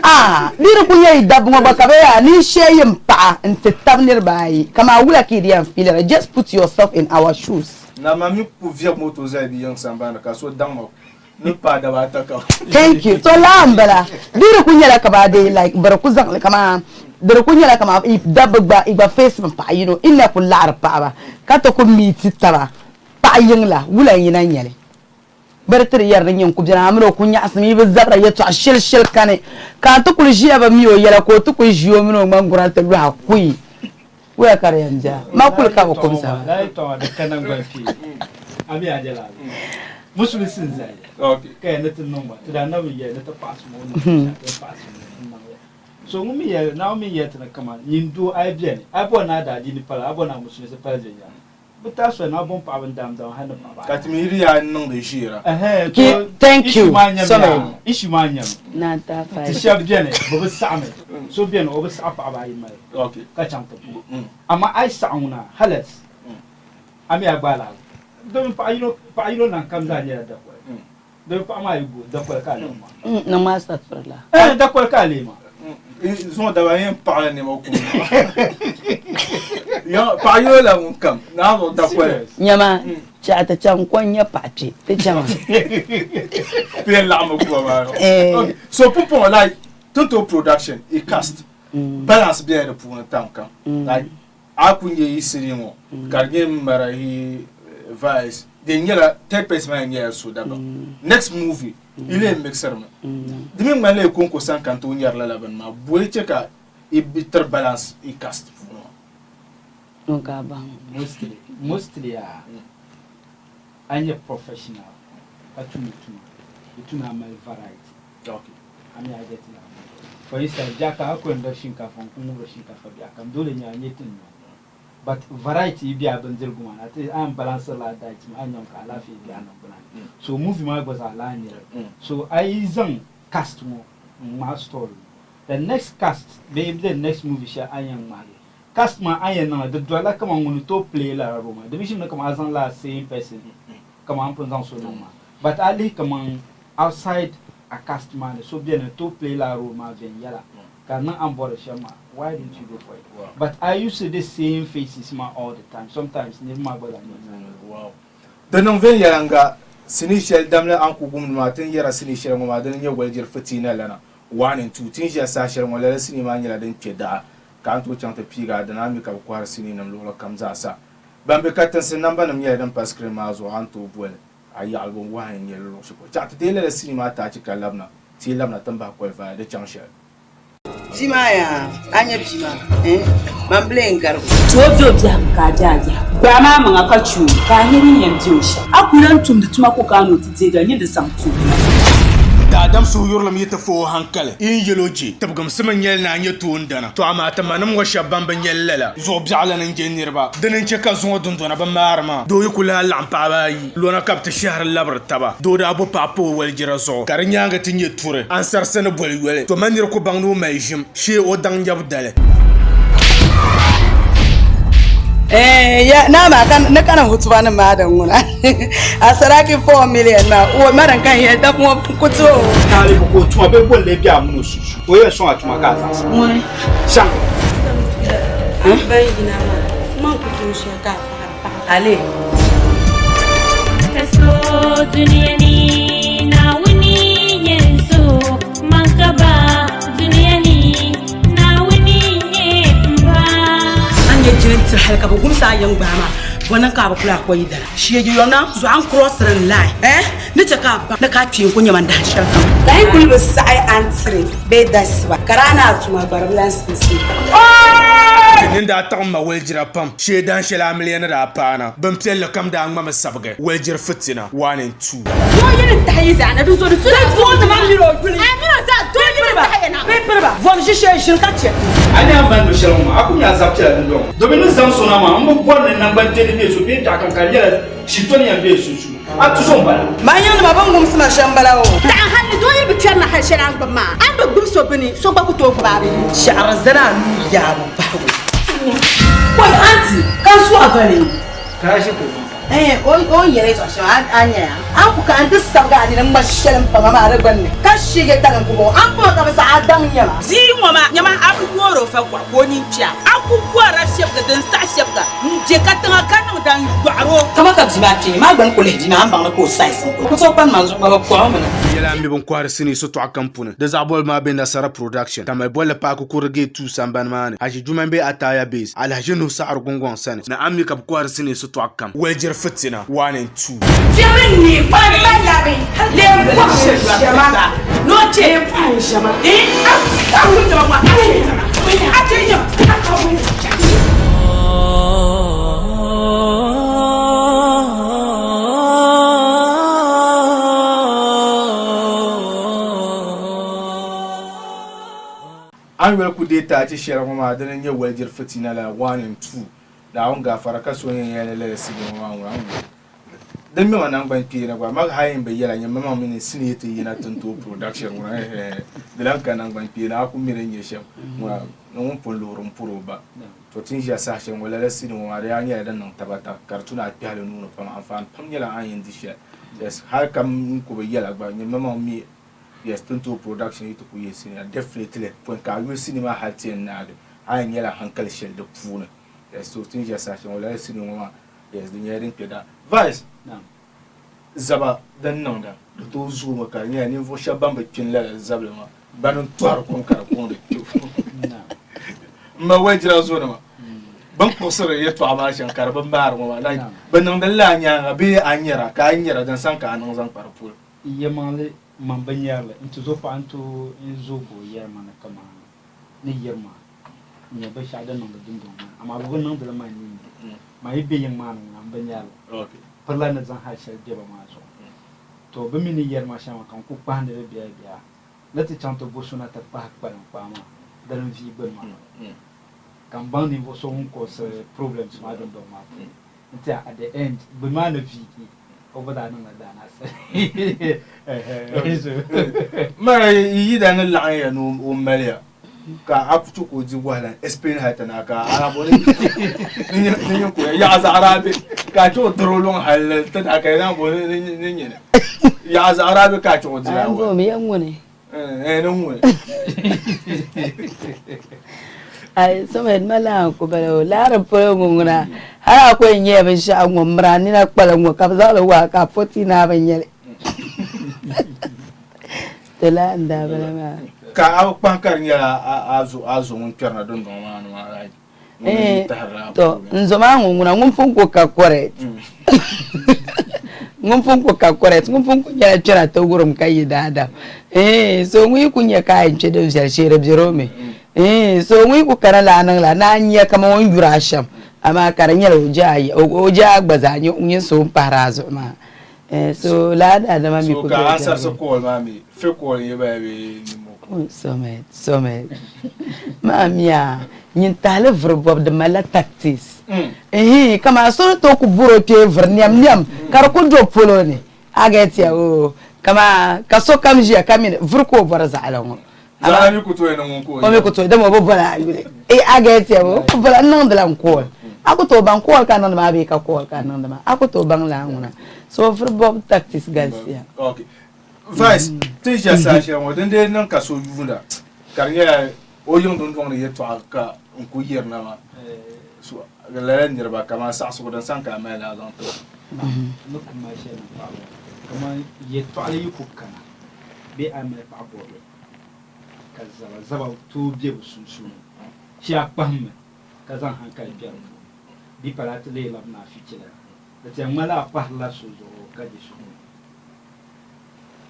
G: Aah! Di di ku nyɛ yi dabba ŋɔ gba ka bɛ yaa ni yi shee yim paɣa nti tab niriba ayi, kaman wula ka yi di yɛn fiilira? Just put yourself in our shoes.
A: Na ma mi ku viɛg moto zali bi yiŋ sambani ka so daŋ ma ni paai daba ata ka.
G: Thank you. To laa n bala. Di di ku nyɛla ka ba dee like bɛ di ku zaŋ li kaman di di ku nyɛla kaman yi dabba gba yi gba face mi paɣa you know yi na ku laɣiri paɣaba ka ti ku meet taba paɣa yiŋ la wula n yi na nyɛli. Bɛ di tiri yɛri ni nyin ku beni, a mini o ku nyaɣisim yi bi zabira yɛtɔɣ shɛli shɛli kani, ka a ti kul ʒiya bi mi o yɛla, ka o ti kul ʒi o mini o ŋmangura ti lɔhi a kuyi. Wula ka di yɛn be a? Ma kuli ka bɛ kumsa maa.
H: Lala yɛtɔɣa maa di ka naŋgban kpeeni. A mi a dela a mi. Musulinsi n-zali ka yɛli ni ti niŋ ba, ti daa na bi yɛli ni ti paɣisim o ni niŋ shɛli, ti paɣisim o n-niŋ ya. So ŋun mi yɛli, Naawuni mi yɛli ti ni kaman nyin doo a yi beni, a yi bɔri ni a daadiini pali, a bɔri ni a musulinsi pali viɛnyɛla. Bɛ taai soli ni a bom paɣaba n-daamdama hal ni paɣaba
A: Ka ti mi yi di yaa niŋdi ʒiira.
H: Ɛhɛn,
G: Ki,
H: to
G: thank
H: issue
G: you,
H: maa nyɛmi
G: so
H: yaa,
G: many.
H: issue maa nyɛmi.
G: Naa taai
H: Ti
G: five.
H: shɛba beni, bɛ bi saɣimi. So beni, o bi saɣi paɣaba ayi mali ka chaŋ ti bo. Amaa a yi saɣi ŋuna, halas, a mi a gba alahibu. Domin paɣa yino, paɣa yino naŋ kam zaa nyɛla dakoli. Domin paɣa maa yi go, dakoli ka a leei maa.
G: Niŋ ma astagfirullah.
H: Ɛɛn, dakoli ka a leei maa.
A: Zuŋɔ daba yɛn paɣila nɛma kum maa. Paɣa yino la ŋun kam naa zuɣu dakoli.
G: Nyama, chaɣ ti chaŋ ko n-nyɛ paɣa kpe, ti chama.
A: Ti yɛn laɣimmi kuba maa. Okay, so pumpɔŋɔ like Tintooi production, i cast, balance bela di puuni tam kam. Like A ku nyɛ yi sinii ŋɔ ka di nyɛ marahi vice din nyɛla third person maa nyɛla so dabam next movie yi lee mixiri mi di mi ŋmanila yi konko sani ka n tooi nyɛri lala bini maa bɔyi che ka yi bi tiri balance yi cast puuni maa.
G: Ŋun ka a baŋ.
H: Mostly mostly yaa a nyɛ professional ka tumdi tuma di tu ni a mali variety.
A: Okay.
H: A mi a get la. For instance, biɛɣu ka a ku yɛn dari shinkafa n ku ŋubiri shinkafa biɛɣu kam dole nyɛ a nyɛ ti nyo. But variety yi be a bindirigu maa ni, a ti a yɛn balansiri la a diet maa, a ni nyami ka alaafee be a niŋgbuna ni. So movie maa gba zaa lahi nyɛli. So a yi zaŋ cast ŋɔ n ŋmahi story ŋɔ, the next cast bee the next movie shɛli a ni yɛn ŋmahigi, cast maa a ni yɛn niŋli di dolila kaman ŋun ni tooi play lala role maa. Di bi ʒimi ni kaman a zaŋ la same person kaman a ni pun zaŋ so niŋ maa. But a lihi kaman outside a cast maa ni so beni n tooi play lala role maa viɛnyɛla ka di niŋ a ni bɔri shɛm maa why don't you go for it but a use the same faces maa all the time sometimes niriba maa gba zaa nyɛ
A: Di niŋ viɛnyɛliŋga sinii shɛli damli a ni ku gumdi maa ti ni yɛra sinii shɛli ŋɔ maa dini n-nyɛ Walijiri Fitiina lana 1 and 2. Ti ni ʒiya saha shɛli ŋɔ lala sinii maa nyɛla din kpe daa ka a ni tooi chaŋ ti piigi a dini a mi ka bɛ kɔhiri sinii nim luɣili kam zaa sa. Ban be katinsi namba nim nyɛla din pa screen maa zuɣu a ni tooi boli. A yaɣili bin wahi n-nyɛ li luɣ shɛli polo. Chaɣ ti deei lala sinii maa taachi ka labina, ti yi labina ti ni bahi kolivaaya di chaŋ shɛli.
G: Bia maa yaa, a nya bia maa, eh, man bi lee n-garig o.
D: Ti o be o biɛhigu ka a be a biɛhigu. Gbaai maa maŋa ka che o, ka a nya din yɛn be o shɛm. A ku lan tumdi tuma ko ka a ni o ti deegi a nyin di zaŋ ti o.
A: Daadam suhuyurilim yi ti fa o hankali, yi ni yɛl o je, tibigimsim n-nyɛ li ni a nyɛ toondana. Tɔ amaa ti manim ŋɔ shɛb ban bi nyɛ li lala. Zuɣu biɛɣu lana n-je niriba. Dini n-chɛ ka zuŋɔ dundɔna bi maari maa. Doo yi ku lahi laɣim paɣiba ayi lɔna ka bɛ ti shɛhiri labiri taba. Doo daa bo paɣa pa o walijira zuɣu ka di nyaaŋa ti nyɛ turi ansarisi ni boli yoli. To ma nir ku baŋ ni o mali ʒim shee o daŋ nyabu dali.
G: Eh, ya na ma kan ne kana hutuba ni ma da ŋuna. A saraki 4 million ma o ma dan kan ya da kuma kuto.
H: Taali ko tuma bɛ bolli bɛ a mini o susu. O yɛn sɔŋ a tuma ka a zaɣisi.
G: Ŋuni.
H: Chaŋ.
C: Ban yina maa, man ku tooi shɛli ka a paɣiri paɣa.
G: Ale.
I: Ka so dunia ni Naawuni nyɛ n so man ka ba dunia ni Naawuni nyɛ n ba.
D: A ni nyɛ jini n-tiri hali ka bɛ gumsi a yiŋgbaa maa, bɔ niŋ ka a bi kuli a ko yidana? Sheegi yɔŋ na zuɣu a ni kurɔsiri n line eh ni chɛ ka a baŋ ni ka a kpee n-ku nyɛ man dahin shɛli kam.
G: Ka yi kuli bi saɣi a ni tiri bee dasiba, ka daa ni a tuma gba di bi lan simsi.
A: Ti nini daa taɣim ma walijira pam shee dahin shɛli amiliya ni daa paana. Bin piɛlli kam daa ŋmami sabigi walijiri fitina 1 and 2.
D: Doo yi ni tahi yi zaa na, di zo di tula doo nima mini o yuli. A mini o zaa doo yi ni tahi ya na. Bɛ piri ba vom ʒishee ʒini ka chɛ.
H: A ni a mali luɣ shɛli ŋɔ maa, a ku nya a zab piɛla dundɔŋ ŋɔ. Domin ni zaŋ so na maa, m bi bɔri ni naŋgban kpɛli be so bee biɛɣu kam ka di nyɛla shitɔni yɛn be sunsuuni. A tuzo m-bala.
G: Man yiŋnima bɛn wumsi ma shɛm m-bala o.
D: Taɣi hal ni doo yi bi kpɛri na hal shɛli a ni gbubi maa, a ni bi gbubi so bini, so gba ku tooi gbubi a bini.
G: Shɛɣiri zani a nuu yaabu bahigu. Oi aunty, ka n suhi bali.
H: Ka a ʒi ka o niŋ pam.
G: Ɛɛn, o ni yɛli yɛtɔɣ shɛm a nya ya? A ni ku ka n ti sabigi a nini ŋ-ŋma shɛli m-pa ma maa di gbinni, ka sheegi tali n-ku bɔŋɔ, a ni ku ma ka bɛ saɣi a daŋ nyama.
D: Bia ŋɔ maa, nyama a bi yoor o fa gɔɣu ka o nini kpɛɣu, a ku gɔrila shɛbiga din saɣi shɛbiga m-be katiŋa ka niŋda n-yɔɣir o.
G: Kama ka bia maa kpee maa gba ni ku lihi bia maa, a ni baŋ ni ka o sayisi n-ku ku tooi kpani ma zuɣu gba bɛ kɔɣi o mi na.
A: Di nyɛla m mi bin kɔhiri sinii sotɔɣu kam puuni. Di zaɣ bɔli maa be Nasara Production, ka mali bolli paaki kurili gate 2 sambani maa ni, Haji Juma m-be Ataya Base, Alhaji Nuhu Saɣiri Gungɔŋ sani. Ni a mi ka bɛ kɔhiri sinii sotɔɣu kam. Walijiri. Fitina 1 and 2.
D: Fiɛmi n-neei kpani ma labi lee pɔhim ʒiɛma ni o chɛ pɔhim ʒiɛma a wum taba ŋɔ a chɛ nyam a ka wum.
A: A ni yoli ku deei taachi shɛli ŋɔ maa dini n-nyɛ Walijiri Fitina la 1 and 2. Naawuni gaafara ka so yɛn yɛli ni lala sinii ŋɔ maa ŋuna n wum din mi ma naŋgban kpeeni gba ma hali n bi yɛla nyɛ maŋmaŋ mini sinii ti yina Tintooi production ŋuna hɛhɛhɛ di lahi ka naŋgban kpeeni a ku mi din nyɛ shɛm ŋuna ni ŋun pun luhiri m puri o ba to ti ni ʒiya saha shɛli ŋɔ lala sinii ŋɔ maa di yaa nyɛla din niŋ tabata ka di tu ni a kpɛhili nuuni pam anfaani pam nyɛla a ni yɛn di shɛli yes hali ka n ku bi yɛla gba nyɛ maŋmaŋ mi yes Tintooi production yi ti ku yihi sinii definitely pɔi ka a yuli sinii maa hali ti yɛn naagi a yɛn nyɛla hankali shɛli di puuni. Yes, so ti ni ʒiya saha shɛli ŋɔ lala sinii ŋɔ maa, yes, di nyɛla din kpe daa. Vice, zaba din niŋda di tooi zoomi ka di nyɛla ninvuɣ shɛba ban bi kpini lala zabili maa bani n-tɔhiri kom ka di kɔŋdi kpebu. M ma Wajira zonima bɛ ni kpuɣisiri yɛltɔɣa maa shɛm ka di bi maari ŋɔ maa, like bɛ niŋdi li la a nyaaŋa bee a nyara ka a nyara din sani ka a niŋ zaŋ kpa di polo.
H: Yɛlimaŋli, man bi nyari li. N tizo paɣa n-tooi n-zo ka o yɛri ma ni kaman ni yiri maa n-nyɛ binshɛɣu din niŋdi dundɔŋ maa ni, amaa bɛ bi niŋdi li maa n-yi nya. Maa yi be yiŋ maa ni ŋuna m bi nyari li. Pirila ni zaŋ hal shɛli be ba maa zuɣu. To bɛ mi ni yɛri ma shɛm maa ka n kul kpahindi li biɛyabiɛya ni ti chaŋ ti bo so na ti kpahi kpaliŋkpaa maa di din vie gbini maa ka m baŋ ninvuɣ so ŋun cause problems maa dundɔŋ maa puuni. N tiɛha at the end gbini maa ni viigi o gba daa niŋla daanasili.
A: Mara yi daa ni laɣim ya ni o mali ya ka a ku chɛ ka o di wahala explain hali ti naai ka a na boli ni nyɛ ka o yaɣa zaɣarabi ka a chɛ o diri o luŋ hali ti naai ka yi na boli ni nyɛ yaɣa zaɣarabi ka a chɛ o diri a
G: wahala. Ya ŋuni.
A: Eh, ni ŋuni.
G: Ai Samuel ma lahi ku bala o laari polo ŋɔ ŋuna hali a ku yɛn nyɛla binshaɣu ŋɔ miri a nina kpala ŋɔ ka bi zaŋli waa ka a poti ni a bi nyɛli ti lahi n daa bala maa.
A: Ka a bi kpahi ka di nyɛla a zo ŋun kpɛrina dundɔŋ maa ni maa like
G: Eh, to n zo maa ŋun ŋuna ŋun pun ku ka correct ŋun pun ku ka correct ŋun pun ku nyɛla kpɛra ti wurim ka yi daadam eh, so ŋun yi ku nyɛ ka a yɛn kpɛ din viɛli shee di bɛri o mi eh, so ŋun yi ku kana la a niŋ la ni a nya kaman o ni yuri a shɛm amaa ka di nyɛla o je a o je a gba zaa nyɛ so o ni pahiri a zuɣu maa Eh, so laa daadama mi
A: So
G: ku
A: ka
G: bɛ
A: ansarisi
G: jɛrigu.
A: call maa mi fake call n-yɛ bala bee nimmo?
G: Oh, Somed, Somed. Maa miya, nyin tahili vuri bɔbu di malila tactics. Ihi, kaman so ni tooi ku bɔri o kpee vuri niɛm niɛm ka di ku do polo ni. A get ya, oh, kaman ka sokam ʒiya ka mi ni vuri ka o bɔri zaɣili ŋɔ.
A: Zaɣa mi ku tooi ni ŋun ka o
G: O mi ku tooi, dama o bi bɔri a yuli. Eh, a get ya, o ku bɔri, n niŋdila n call. A ku tooi baŋ call ka a niŋdi maa bee ka call ka a niŋdi maa. A ku tooi baŋ lala ŋuna. So vuri bɔbu tactics galisiya.
A: Okay. Vice, ti ni ʒiya saha shɛli ŋɔ, din dee niŋ ka so yuunda ka di nyɛla o yiŋ dundɔŋ ni yɛltɔɣa ka n ku yirina maa. So lala niriba kaman saɣisigu din sani ka a mali ni a zaŋ ti ba.
H: N ni ku mali shɛli niŋ paɣaba kaman yɛltɔɣili yi ku kana bee a yi mali paɣa bɔbili ka zaba zaba tooi be bɛ sunsuuni shee a kpahimmi ka zaŋ hankali kpe di puuni di pala a ti leei labina a fichilana. Di ti yɛn ŋmanila a pahirila so zuɣu ka je so.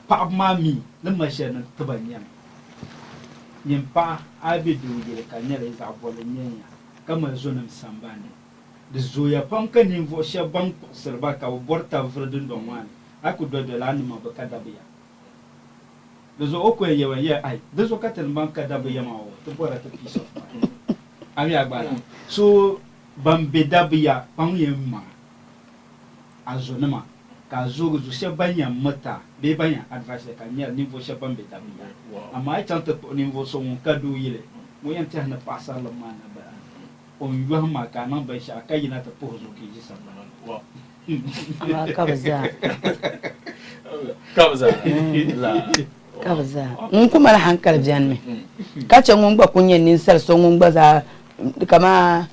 H: Paɣaba maa mi ni mali shɛli ni ti ba nyami. Nyin paɣa a yi be doo yili ka di nyɛla yi zaɣ bɔbili n-nyɛ ya ka mali zonim sambani ni. Di zooya pam ka ninvuɣ shɛb ban kpuɣisiri ba ka bɛ bɔri tab vuri dundɔŋ maa ni, a yi ku doli doli a nima bɛ ka dabiya. Di zuɣu o ku yɛn yɛba yɛli, Ai, di zuɣu ka ti ni baŋ ka dabiya maa o, ti bɔrila ti peace of mind. A mi a gba la? So ban be dabiya kpaŋ yɛn maŋ a zonima ka a zoogi zo shɛba ban yɛn miri a bee ban yɛn advice a ka di nyɛla ninvuɣ shɛba ban be dabiya. Amaa a yi chaŋ ti kpuɣi ninvuɣ so ŋun ka doo yili, ŋun yɛn tɛhi ni paɣisarilim maa na bala. O ni yɔhim ma ka a niŋ binshɛɣu ka yina ti puhi zuɣu ka yi ʒi sagbana ni.
G: Amaa ka bɛ zaa.
A: Ka bɛ zaa. La.
G: Ka bɛ zaa. Ŋun ku mali hankali beni mi ka chɛ ŋun gba ku nyɛ ninsal so ŋun gba zaa kaman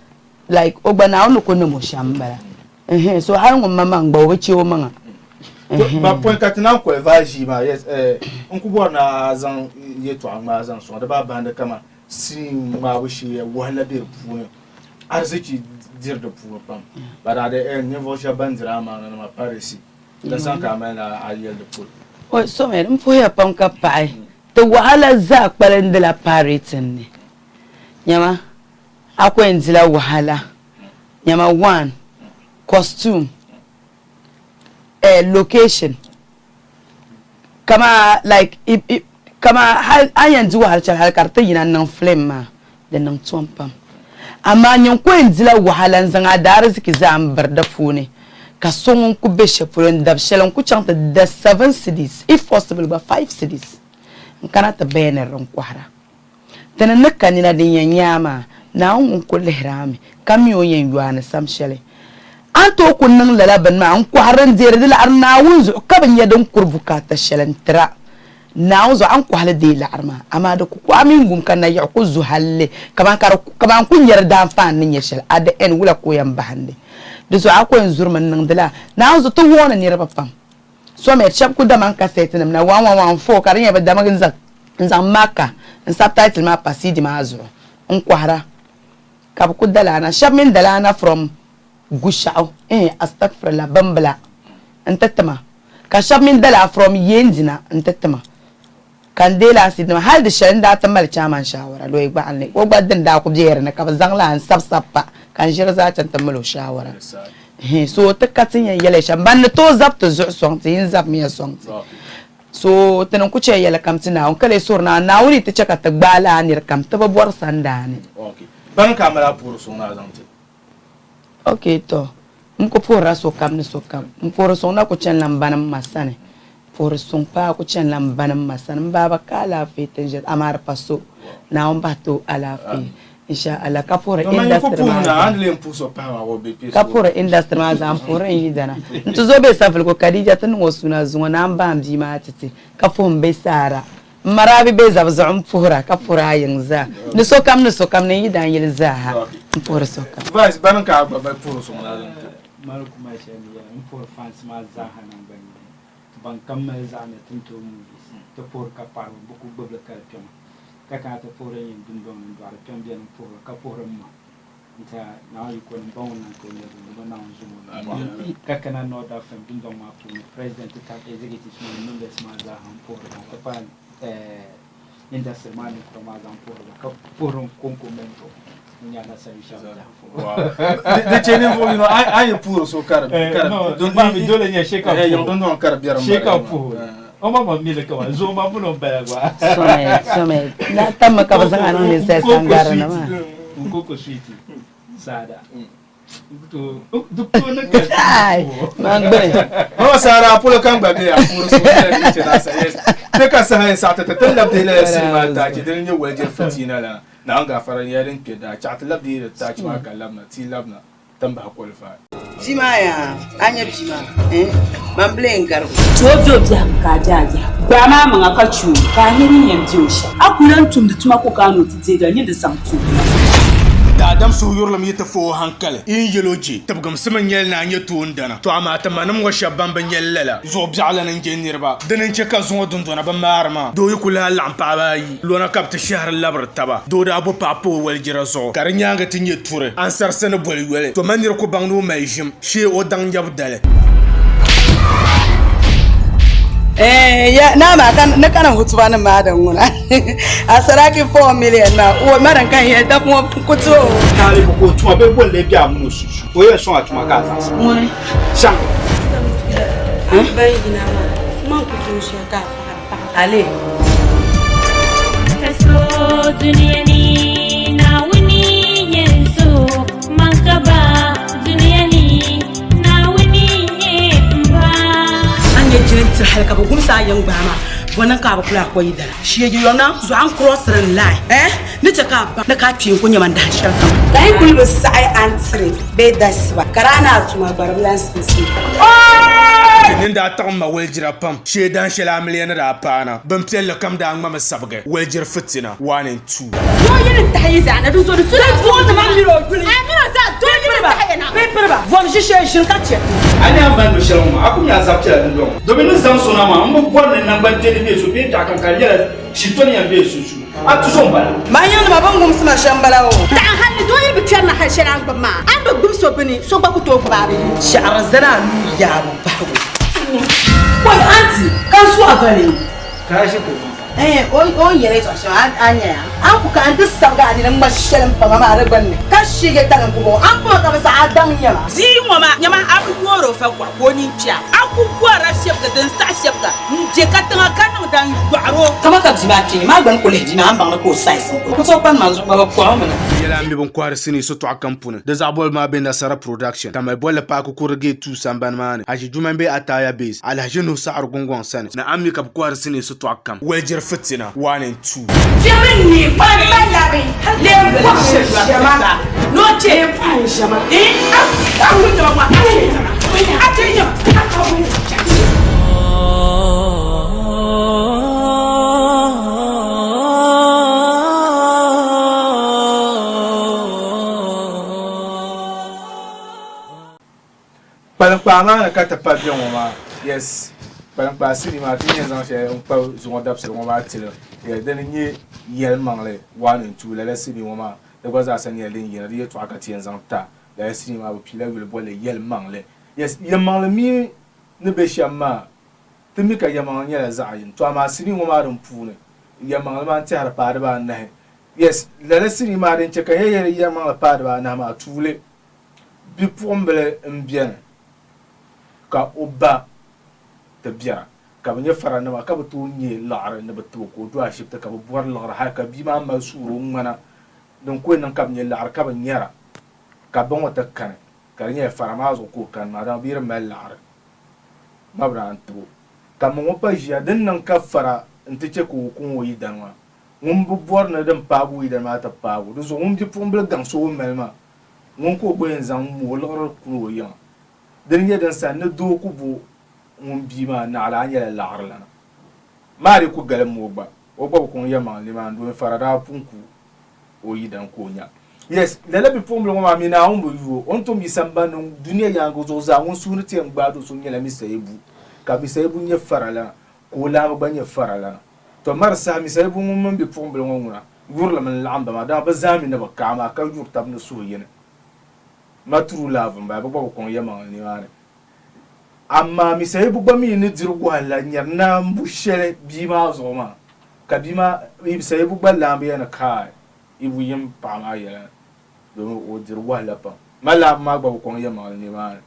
G: like o gba Naawuni ni ku niŋ o shɛm m-bala. Ɛhɛn so hali ŋun maŋmaŋ gba o bi chɛ o maŋa. Ɛhɛn.
A: Ba pɔi ka ti naan koli vaai ʒii maa yes eh, n ku bɔri ni a zaŋ yɛtɔɣa ŋmaai zaŋ sɔŋ di baa bahindi kaman sinii ŋmaabu shee wahala be di puuni. Arizichi diri di puuni pam. But at the end, ninvuɣu shɛba ban diri amaananima parisi din sani ka a mali ni a yɛli di polo.
G: Oi, so mi, n puhiya pam ka paɣi. Ti wahala zaa kpalindila pirating ni. Nyama, a ku yɛn dila wahala. Nyama, one, costume, eh, location. Kaman like kaman hali a ni yɛn di wahala shɛli hali ka di ti yina n-niŋ film maa di niŋ tom pam amaa nyin ku yɛn dila wahala n-zaŋ a daariziki zaa m-biri di puuni ka so ŋun ku be shɛli polo n-dabi shɛli n-ku chaŋ ti da seven cedis if possible gba five cedis n-kana ti bɛɛniri di n-kɔhira. Ti ni ni ka nina din yɛn nya a maa, Naawuni ŋun kul lihir a mi, ka mi o ni yɛn yo a ni sam shɛli. A ni tooi kul niŋ lala bini maa n-kɔhiri n-deeri di laɣiri Naawuni zuɣu, ka bi nya din kuri bukaata shɛli n-tir a. Naawuni zuɣu a ni kɔhi li deei laɣiri maa, amaa di ku ku a mini gum ka nayiɣi ku zu halli kaman ka di kaman ku nya di daanfaani ni nyɛ shɛli. At the end, wula ka o yɛn bahindi? Di zuɣu a ku yɛn zurimi n-niŋdila Naawuni zuɣu ti wuɣi ni niriba pam. So mi, shɛba ku dama n kasɛtinim na 1114 ka di nyɛ bɛ dami n-zaŋ maaka n subtitle maa pa CD maa zuɣu n-kɔhira ka bɛ ku dali a na. Shɛba mi n-dali a na from Gushiɛɣu eh astagfirullah Bimbila n-ti ti ma ka shɛba mi dali a from Yeendina n-ti ti ma ka n deei laa CD maa hali di shɛli n daa ti mali chairman shaawara Loyi Gbaɣinli ka o gba dini daa ku be di ni ka bɛ zaŋ laa n sabi sabi pa ka n ʒiri zaa chaŋ ti mali o shaawara Hii so ti ka ti yɛn yɛli shɛm ban ni tooi zabi ti zuɣu sɔŋ ti yin zabimiya sɔŋ ti so ti ni ku chɛ yɛli kam ti Naawuni ka lee suhiri Naawuni Naawuni yi ti chɛ ka ti gbaai lala nir kam ti bi bɔri sandaani.
A: Bani ka a mali a puhiri suŋ ni a zaŋ ti?
G: Ok to n ku puhirila sokam ni sokam. N puhiri suŋ na ku chanila m ba ni m ma sani. Puhiri suŋ paa ku chanila m ba ni m ma sani. M baaba ka alaafee ti n ʒe amaa di pa so. Naawuni bahi ti o alaafee insha Allah ka puhiri industry maa zaa. Ka puhiri industry maa zaa n puhiri n yidana. N tuzo be Savelugu Khadija ti niŋ o suna zuŋɔ Naa m-ba m bia maa ti ti ka puhi m be Saara. M ma daa bi be zabi zuɣu m-puhira ka puhiri a yiŋ zaa. Ni sokam ni sokam ni n yidan yili zaa ha m puhiri sokam.
A: Vice, Bani ka a gba mali puhiri suŋ la zaŋ ti?
H: Mali kuma shɛli ni yɛli m puhiri fans maa zaa ha naŋgban yini. Ban kam mali zaɣa ni ti ni tooi movies ti puhiri ka paɣiri ba bɛ ku gbubi li ka di kpɛma ka kana ti puhiri n yiŋ dundɔŋ ni n dɔɣiri kpɛm beni m puhiri ka puhiri m ma. N-tɛha Naawuni yiko ni m-ba ŋun niŋ ka o nyɛ bɛ ni Naawuni zuŋ o ni bɔhim ka kana North FM dundɔŋ maa puuni President ti tab executives maa ni members maa zaa ha m-puhiri ba nti pahi industry maa ninkura maa zaa m-puhiri ba ka puhiri n kɔŋko mentor ŋun nyɛ Alhassan Yushau Jahafo.
A: Di chɛ ninvuɣ yino a yi puhiri so ka di
H: dole nyɛ shee ka
A: yiŋ dundɔŋ ka di biɛri
H: shee ka puhiri o ma ma mi li kaman zuɣu ma mini o bala gba.
G: Sɔmɛ sɔmɛ na tammi ka bɛ zaŋ a niŋ ninsal sangari ni maa.
H: Nkoko sweet saada. Duk to ni ka
G: Ai, man gbuni.
A: Mama Sara a polo kam gba be a puhiri so nyɛla din chɛ na sa yes ti ka saha yɛn saɣi ti ti ti labi dihi lala sinima taachi dini n-nyɛ walijiri fitiina la Naawuni gaafara nyɛla din kpe daa chaɣ ti labi dihi di taachi maa ka labina ti labina ti ni bahi qualify.
G: Bia maa yaa, a nya bia maa eh, man bi lee n-garig o.
D: Ti o be o biɛhigu ka a be a biɛhigu. Gbaai maa maŋa ka che o, ka a nya din yɛn be o shɛm. A ku lan tumdi tuma ko ka a ni o ti deegi a nyin di zaŋ ti o.
A: Daadam suhuyurilim yi ti fa o hankali, yi ni yɛl o je, tibigimsim n-nyɛ li ni a nyɛ toondana. Tɔ amaa ti manim ŋɔ shɛb ban bi nyɛ li lala, zuɣu biɛɣulana n-je niriba. Dini n-chɛ ka zuŋɔ dundɔna bi maari maa. Doo yi ku lahi laɣim paɣiba ayi lɔna ka bɛ ti shɛhiri labiri taba. Doo daa bo paɣa pa o walijira zuɣu ka di nyaaŋa ti nyɛ turi ansarisi ni boli yoli. To ma niri ku baŋ ni o mali ʒim shee o daŋ nyabu dali.
G: Eh, ya na ma kan na kana hutuba ni ma da ŋuna. A saraki 4 million ma o ma dan kan ya da kuma kuto.
H: Taali ko ko tuma bɛ bolli bɛ a mun o susu. O yɛn sɔŋ a tuma ka a zaɣisi.
D: Ŋuni.
H: Chaŋ.
D: Ban yina maa, man ku tooi shɛli ka a paɣiri paɣa.
G: Ale.
I: Ka so dunia ni Naawuni nyɛ n so man ka ba dunia ni Naawuni nyɛ n ba.
D: A ni nyɛ jini n-tiri hali ka bɛ gumsi a yiŋ gbaai maa, bɔ niŋ ka a bi kuli a kɔ yidana? Sheegi yɔna zuɣu a ni kurɔsiri n lahi eh ni chɛ ka a baŋ ni ka a kpee n-ku nyɛ man dahin shɛli kam. Ka yi kuli bi saɣi a ni tiri bee dasiba, ka daa ni a tuma gba di bi lan simsim.
A: Ti nini daa taɣim ma walijira pam shee dahin shɛli amiliya ni daa paana. Bin piɛlli kam daa ŋmami sabigi walijiri fitina 1 and 2.
D: Doo yi ni tahi yi zaa na, di zo di tula zuɣu ni man mini o yuli. A mini o zaa, doo yi ni tahi ya na. Bɛ piri ba, vom ʒishee ʒini ka chɛ ti.
H: A ni a mali luɣ shɛli ŋɔ maa, a ku nya a zab piɛla dundɔŋ ŋɔ. Domin ni zaŋ so na maa, m bi bɔri ni naŋgban kpeeni be so bee biɛɣu kam ka di nyɛla shintɔni yɛn be sunsuuni. A tuzo m-bala.
G: Man yiŋnima bɛn wumsi ma shɛm m-bala oo.
D: Taɣi hal ni doo yi bi kpɛri na hal shɛli. shɛli a ni gbubi maa, a ni bi gbubi so bini, so gba ku tooi gbubi a bee? Shɛhira zani a nuu yaabu bahigu. Oi aunty, ka n suhi bani.
H: Ka a ʒi ka o niŋ pam.
D: Ɛɛn, o ni yɛli yɛtɔɣ shɛŋa a nya ya? A ni ku ka n ti sabigi a nini ŋ-ŋma shɛli m-pa ma maa di gbinni, ka sheegi tali n-ku ba o. A ni puma ka bɛ saɣi a daŋ nyama.
J: Bia ŋɔ maa, nyama a bi yoor o fa gɔɣu ka o nini kpɛɣu. A ku gɔrila shɛbiga din saɣi shɛbiga m-be katiŋa ka niŋda n-yɔɣir o.
D: Kama ka bia maa kpe, maa gba ni ku lihi bia maa, a ni baŋ ni ka o sayisi n-ku. Ku tooi kpani ma zuɣu gba bɛ kɔɣi o mi na.
A: Di nyɛla a ni mi bin kɔhiri sinii sitɔɣu kam puuni. Di zaɣ bɔli maa be Nasara Production, ka mali bolli paaki kurili gate 2 sambani maa ni, Haji Jumani be Ataya Base, Alhaji Nuhu Saɣiri Gungɔŋ sani. Ni a mi ka bɛ kɔhiri sinii sitɔɣu kam. Walijiri fitina 1 and 2.
J: Kpɛmi n-neei kpani ma labi lee pɔhim ʒiɛma lee pɔhim ʒiɛma
A: Kpaliŋkpaa maa ni ka ti pa bɛ ŋɔ maa yes kpaliŋkpaa sinii maa ti ni yɛn zaŋ shɛli n kpabi zuŋɔ dabisili ŋɔ maa tili yes dini n-nyɛ yɛlimaŋli 1 and 2 lala sinii ŋɔ maa di gba zaa sa nyɛla din yina di yɛltɔɣa ka ti yɛn zaŋ ta lala sinii maa bɛ piila yuli bolli yɛlimaŋli yes yɛlimaŋli mi ni be shɛm maa ti mi ka yɛlimaŋli nyɛla zaɣ yini to amaa sinii ŋɔ maa din puuni yɛlimaŋli maa n-tɛhiri paai dibaanahi yes lala sinii maa din che ka n yɛn yɛli yɛlimaŋli paai dibaanahi maa tuuli Bipuɣimbila m-beni ka o ba ti biɛra ka bɛ nyɛ faranima ka bi tooi nya liɣiri ni bɛ ti o ka o do ashibiti ka bɛ bɔri liɣiri hali ka bia maa mali suuri o ŋmana din ku yɛn niŋ ka bɛ nya liɣiri ka bɛ nyara ka ba ŋɔ ti kani ka di nyɛla fara maa zuɣu ka o kani maa dama bɛ yi di mali liɣiri ma bɛ naan tib o ka ma ŋɔ pa ʒiya din niŋ ka fara nti che ka o kuŋ o yidana maa ŋun bi bɔri ni din paagi o yidana maa ti paagi o di zuɣu ŋun bipuɣimbila gaŋ so o ni mali maa Ŋun ka o gba yɛn zaŋ m-mo o liɣiri kuli o yiŋa. Dini nyɛ din sani ni doo ku bo ŋun bia maa naɣila a nyɛla laɣirilana. Maa di ku galim o gba, o gba bi kɔŋ yɛlimaŋli nimaani domin fara daa pun ku o yidan ka o nya. Yes, lala bipuɣimbila ŋɔ maa mi Naawuni bi yu o, o ni tom yi sambani ni dunia yaaŋa zuɣu zaa ŋun suhu ni ti yɛn gbaai do so nyɛla Misayibu, ka Misayibu nyɛ faralana ka o laamba gba nyɛ faralana. Tɔ mari saha Misayibu ŋun mini bipuɣimbila ŋɔ ŋuna Yurili mini laɣim ba maa, dama bɛ zaa mi ni bɛ kaai maa ka yuri tab ni suhu yini. Ma true love m-bala, bɛ gba bi kɔŋ yɛlimaŋli nimaani. Amaa Misayibu gba mi ni diri gɔhi la nyari naambu shɛli bia maa zuɣu maa, ka bia maa, Misayibu gba laambi ya ni kaai Ibu yim paɣa maa yɛla ni, domin o diri gɔhi la pam. Ma laambi maa gba bi kɔŋ yɛlimaŋli nimaani.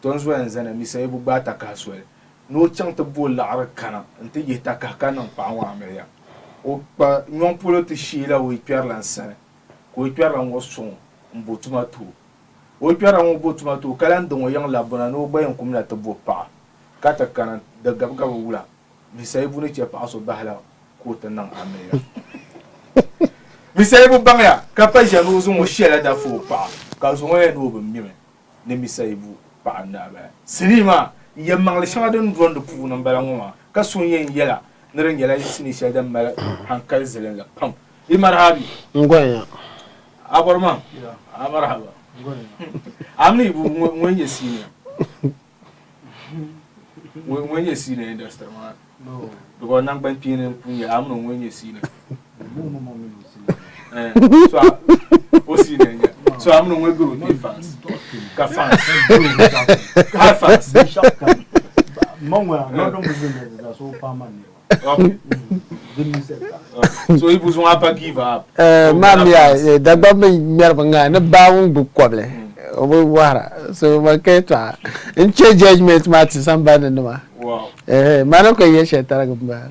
A: Tɔ n zoya n-zani Misayibu gbaai takahi soli ni o chaŋ ti bo liɣiri kana nti yihi takahi ka niŋ paɣa ŋɔ amiliya. O kpa nyɔŋ polo ti sheela o yikpɛrilan sani, ka o yikpɛrilan ŋɔ sɔŋ o m-bo tuma ti o. O yikpɛrilan ŋɔ bo tuma ti o ka lan daŋ o yiŋ labbuna ni o gba yɛn kumna ti bo paɣa ka ti kana di gabigabi wula. Misayibu ni chɛ paɣa so bahi la ka o ti niŋ amiliya. Misayibu baŋya ka pa ʒiya ni o zaŋ o shɛla dafi o paɣa, ka zuŋɔ yɛli ni o bi mimi. ni Misayibu paɣa n-daa bala. Sinii maa, yɛlimaŋli shɛŋa din dɔni di puuni m-bala ŋɔ maa, ka so n-yɛn yɛla ni di nyɛla sinii shɛli din mali hankali zilinli pam. Yi marhabi.
B: N gonya.
A: A bɔri ma? A marhaba. A mini Ibu ŋun nyɛ senior? Ŋun nyɛ senior industry maa ni? Because naŋgban kpeeni n-kuli nyɛ a mini o ŋun nyɛ senior. So o senior n-nyɛ. So a mini o ŋun gari o kpee fans. Ka fans. Ka fans. So Ibu zuŋ a pa give up.
B: Maam ya Dagbamba mi ŋmɛri bi ŋaa ni baa ŋun gbubi kɔbili o bi wahira so man ka yɛtɔɣa n che judgement maa ti sambani nima mani ka yɛ shɛli tarigi m bala.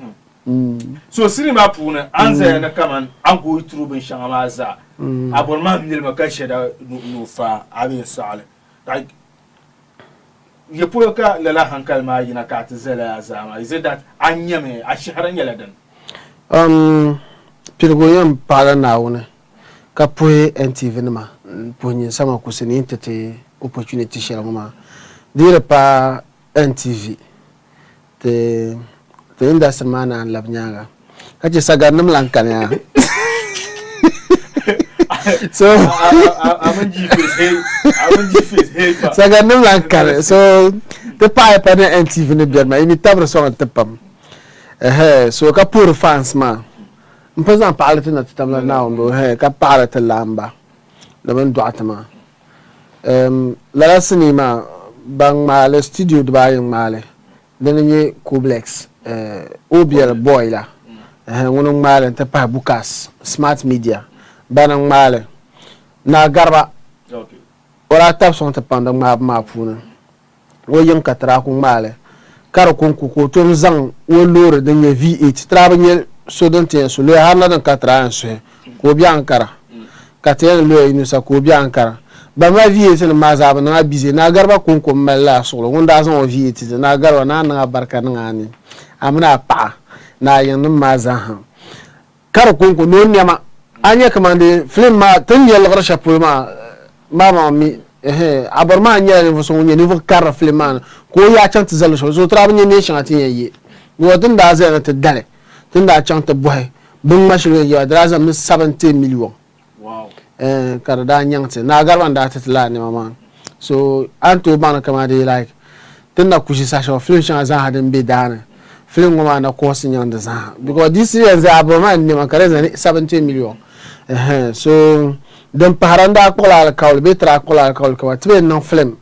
A: So sinii maa puuni a ni zaya ni kaman a ni go through binshɛŋa maa zaa a bɔri maa milimi ka shɛda ni o faai a bee n saɣili like ya polo ka lala hankali maa yina ka a ti zali a zaa maa is it that a nyami a shɛhira nyɛla dini?
B: Piligu yɛn paɣila Naawuni ka puhi NTV nima n puhi nyinsama kusi ni yi ti ti opportunity shɛli ŋɔ maa di yi di paai NTV ti ti industry maa naan labi nyaaŋa ka che sagarinim lan kani ya so sagarinim lan kani so ti paɣaya pa ni NTV ni beni maa yi mi tabiri sɔŋ ti pam ɛhɛ so ka puhiri fans maa m pun zaŋ paɣali ti na ti tabila Naawuni ka paɣiri ti laamba ni bɛ ni dɔɣi ti maa.
K: Um, lala sinii maa ban ŋmaali studio dibaayi n ŋmaali dini n-nyɛ Koblex eh, OBL boy la eh, ŋuni n ŋmaali n-ti pahi Bukas Smart Media bana n ŋmaali Naa Gariba o daa tabi sɔŋ ti pam di ŋmaabu maa puuni. O yiŋ ka ti daa ku ŋmaai li ka di kɔŋko ka o tom zaŋ o loori din nyɛ V8 ti daa bi nya so din ti yɛn su loya hali na din ka ti daa yɛn suhi ka o be Ankara ka ti yɛn loya Yunusa ka o be Ankara. Ban mali V8 nim maa zaa bi niŋ a busy. Naa Gariba kɔŋko m-mali lala suɣili ŋun daa zaŋ o V8 ti Naa Gariba ni a niŋ a barika niŋ a ni a mini a paɣa ni a yiŋnim maa zaaha. Ka di kɔŋko ni o nɛma. A nya kaman di film maa ti ni nya liɣiri shɛli polo maa maa maa mi ɛhɛn a bɔri maa nyɛla ninvuɣ so ŋun nyɛ ninvuɣ karili film maa ni ka o yaa chaŋ ti zali luɣ shɛli so ti daa bi nya neen shɛŋa ti ni yɛn ye because ti ni daa zaya ni ti dali ti ni daa chaŋ ti bɔhi bini ŋma shɛli yɛn yɛba di daa zaŋmi 70 million ɛɛn ka di daa nyaŋ ti Naa Gariba n daa ti ti lala nɛma maa so a ni tooi baŋ ni kaman di like Ti ni na ku ʒi saha shɛli film shɛŋa zaaha din be daa ni, film ŋɔ maa na kɔɔsi nyaŋ di zaaha because di si yɛn zaya abɔri maa nɛma ka di yɛn zani 70 million ɛhɛn so din pahira n daa kpuɣila alikauli bee ti daa kpuɣila alikauli kaman ti bi yɛn niŋ film